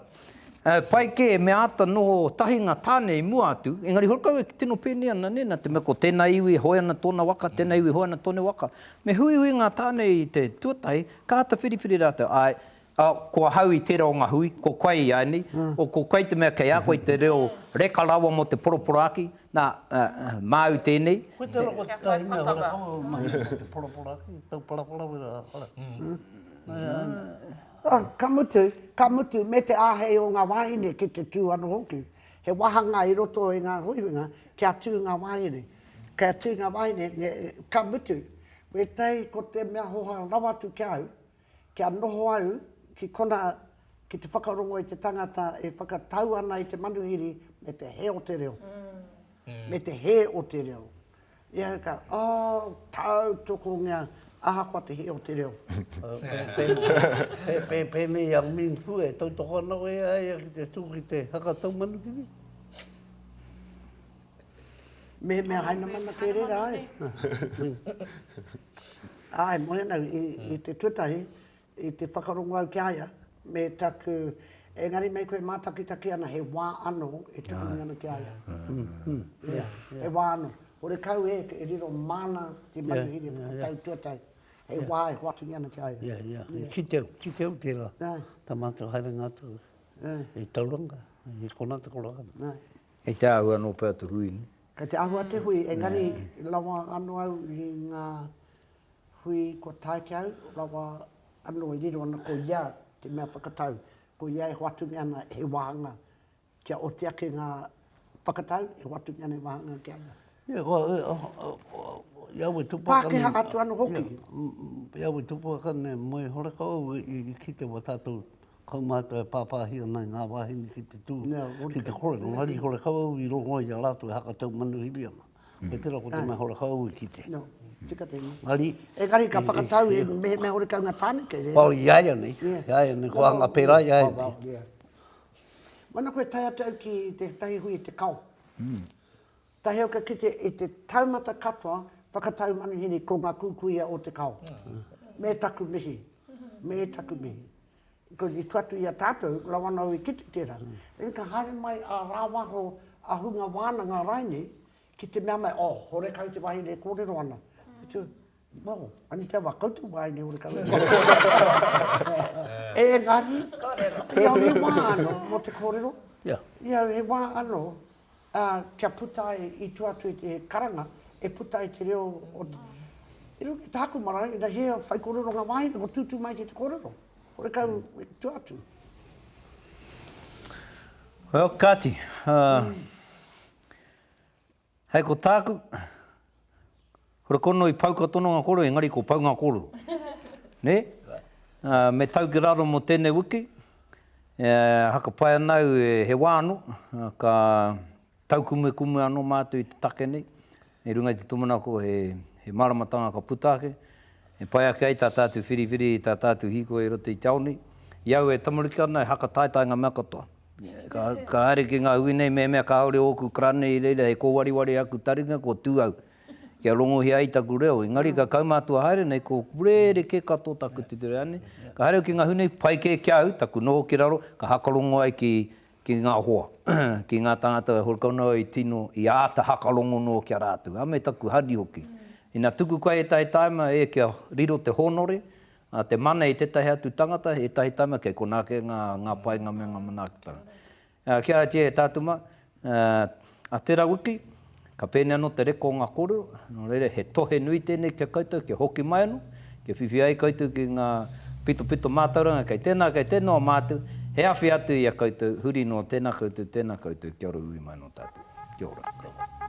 Pai kē me āta noho tahi ngā tāne i mua atu, engari horekau e tino pēnei ana nē, nā te mea ko tēnā iwi e hoe ana tōna waka, tēnā iwi e hoe ana tōna waka. Me huihui ngā tāne i te tuatahi, ka āta whiriwhiri rātou, āe, ā, ko ahau i tērā o ngā hui, ko koe i āianei, o ko koe te mea kei a koe te reo reka rawa mō te poroporoaki, nā, māu tēnei. Koe te reo ko tētahi mea horekau e mahi ana te poroporoaki, tauparapara wera, hara. Ka mutu, ka mutu, me te āhei o ngā wāhine ki te tū anō hoki. He wāhanga i roto i ngā huihuinga kia tū ngā wāhine. Kia tū ngā wāhine, ka mutu, wētahi ko te mea hoha rawa atu ki a au, kia noho au ki kona, ki te whakarongo i te tangata e whakatau ana i te manuhiri me te hē o te reo. Me te hē o te reo. Ia ka, oh, tautokongia, ahakoa te hē o te reo. Pēnei a Ming Fu e tautoko ana koe i a ia ki te tū ki te haka taumanuhiri? Mehemea hainamana kē reira, āe. Āe, moe ana au i te tuatahi, I te whakarongo au ki a ia, me taku, engari me koe mātakitaki ana he wā anō e tukungia ana ki a ia. Ia, he wā anō. Horekau e, e riro māna te manuhiri e whakatau tuatahi. He wā e hoatungia ana ki a ia. Ia, ia. I kite au, kite au tērā. Tā mātou haerenga atu i Tauranga, i konā te korakana. Kei te āhua anō pea te hui, nē? Kei te āhua te hui, engari rawa anō au i ngā Hui kua tae ki au, rawa anō i riro ana ko ia te mea whakatau, ko ia e hoatungia ana he wāhanga kia oti ake ngā whakatau, e hoatungia ana he wāhanga ki a ia. Ia, ko, i au e tupu ake nei. Pākehā atu anō hoki. I au e tupu ake nei, moe horekau au i kite wā tātou kaumātua e pāpāhi ana i ngā wāhine ki te tū, ki te kōrero, engari horekau au i rongo i a rātou e hakatau manuhiri ana. Koe tera ko te mea horakau au i kite. No, tika tēnā. Engari... Engari ka whakatau e mehemea horekau ngā tāne kei reira. Well, i a ia nei, i a ia nei, ko anga pērā i a ia nei. Mana koe tae atu au ki tētahi hui i te kao. Tahi au ka kite i te taumata katoa whakatau manuhiri ko ngā kūkuia o te kao. Me taku mihi, me taku mihi. Because i tua atu i a tātou, rawa ana au i kite tērā. Engari ka haere mai a rāwaho a hunga wānanga raine ki te mea mai, oh, horekau te wahine e kōrero ana. I tu, well, ani pea wā koutou wāhine horekau e kōrero. Engari, i au he wā anō mō te kōrero. Yeah. I au he wā anō ā, kia puta ai i tua atu i te karanga, e puta ai te reo o te... I runga i tāku marae, ina hia whaikōrero ngā wāhine, ko tūtū mai ki te kōrero. Horekau i tua atu. Well, kāti. Uh, Hei ko tāku, horekono i pau katoa ngā kōrero, engari ko pau ngā kōrero. Nē? Uh, me tau ki raro mō tēnei wiki, e, haka pai ana au e, he wā anō, ka taukumekume anō mātou i te take nei, i runga i te tūmanako he, he māramatanga ka puta ake, e pai ake ai tā tātou whiriwhiri i tā tātou hīkoi i roto i te ao nei. I au e tamariki ana e haka taetae ngā mea katoa. Ka, ka haere ki ngā hui nei, mehemea kāore ōku karane i reira he kōwariwari aku taringa, kua tū au kia rongohia ai taku reo. Engari ka kaumātua haere nei, ko rerekē katoa taku titiro ane. Ka haere au ki ngā hui nei, pai kē ki a au, taku noho ki raro, ka hakarongo ai ki, ki ngā hoa, ki ngā tāngata horekau noa i tino, i āta hakarongo noa ki a rātou. A me taku hari hoki. Ina tuku koe ētahi tāima, e, kia riro te hōnore, Ā, te mana i tētahi atu tangata, ētahi tama, kei konā kē ngā, ngā painga me ngā manaakitanga. Ā, kia ahatia e tātou mā, ā, a tērā wiki, ka pēnei anō te reka o ngā kōrero, nō reira, he tohe nui tēnei ki a koutou, kia hoki mai anō, kia whiwhi ai koutou ki ngā pitopito mātauranga kei tēnā, kei tēnā o mātou, he awhi atu i a koutou, huri noa, tēnā koutou, tēnā koutou, kia ora ui mai anō tātou. Kia ora.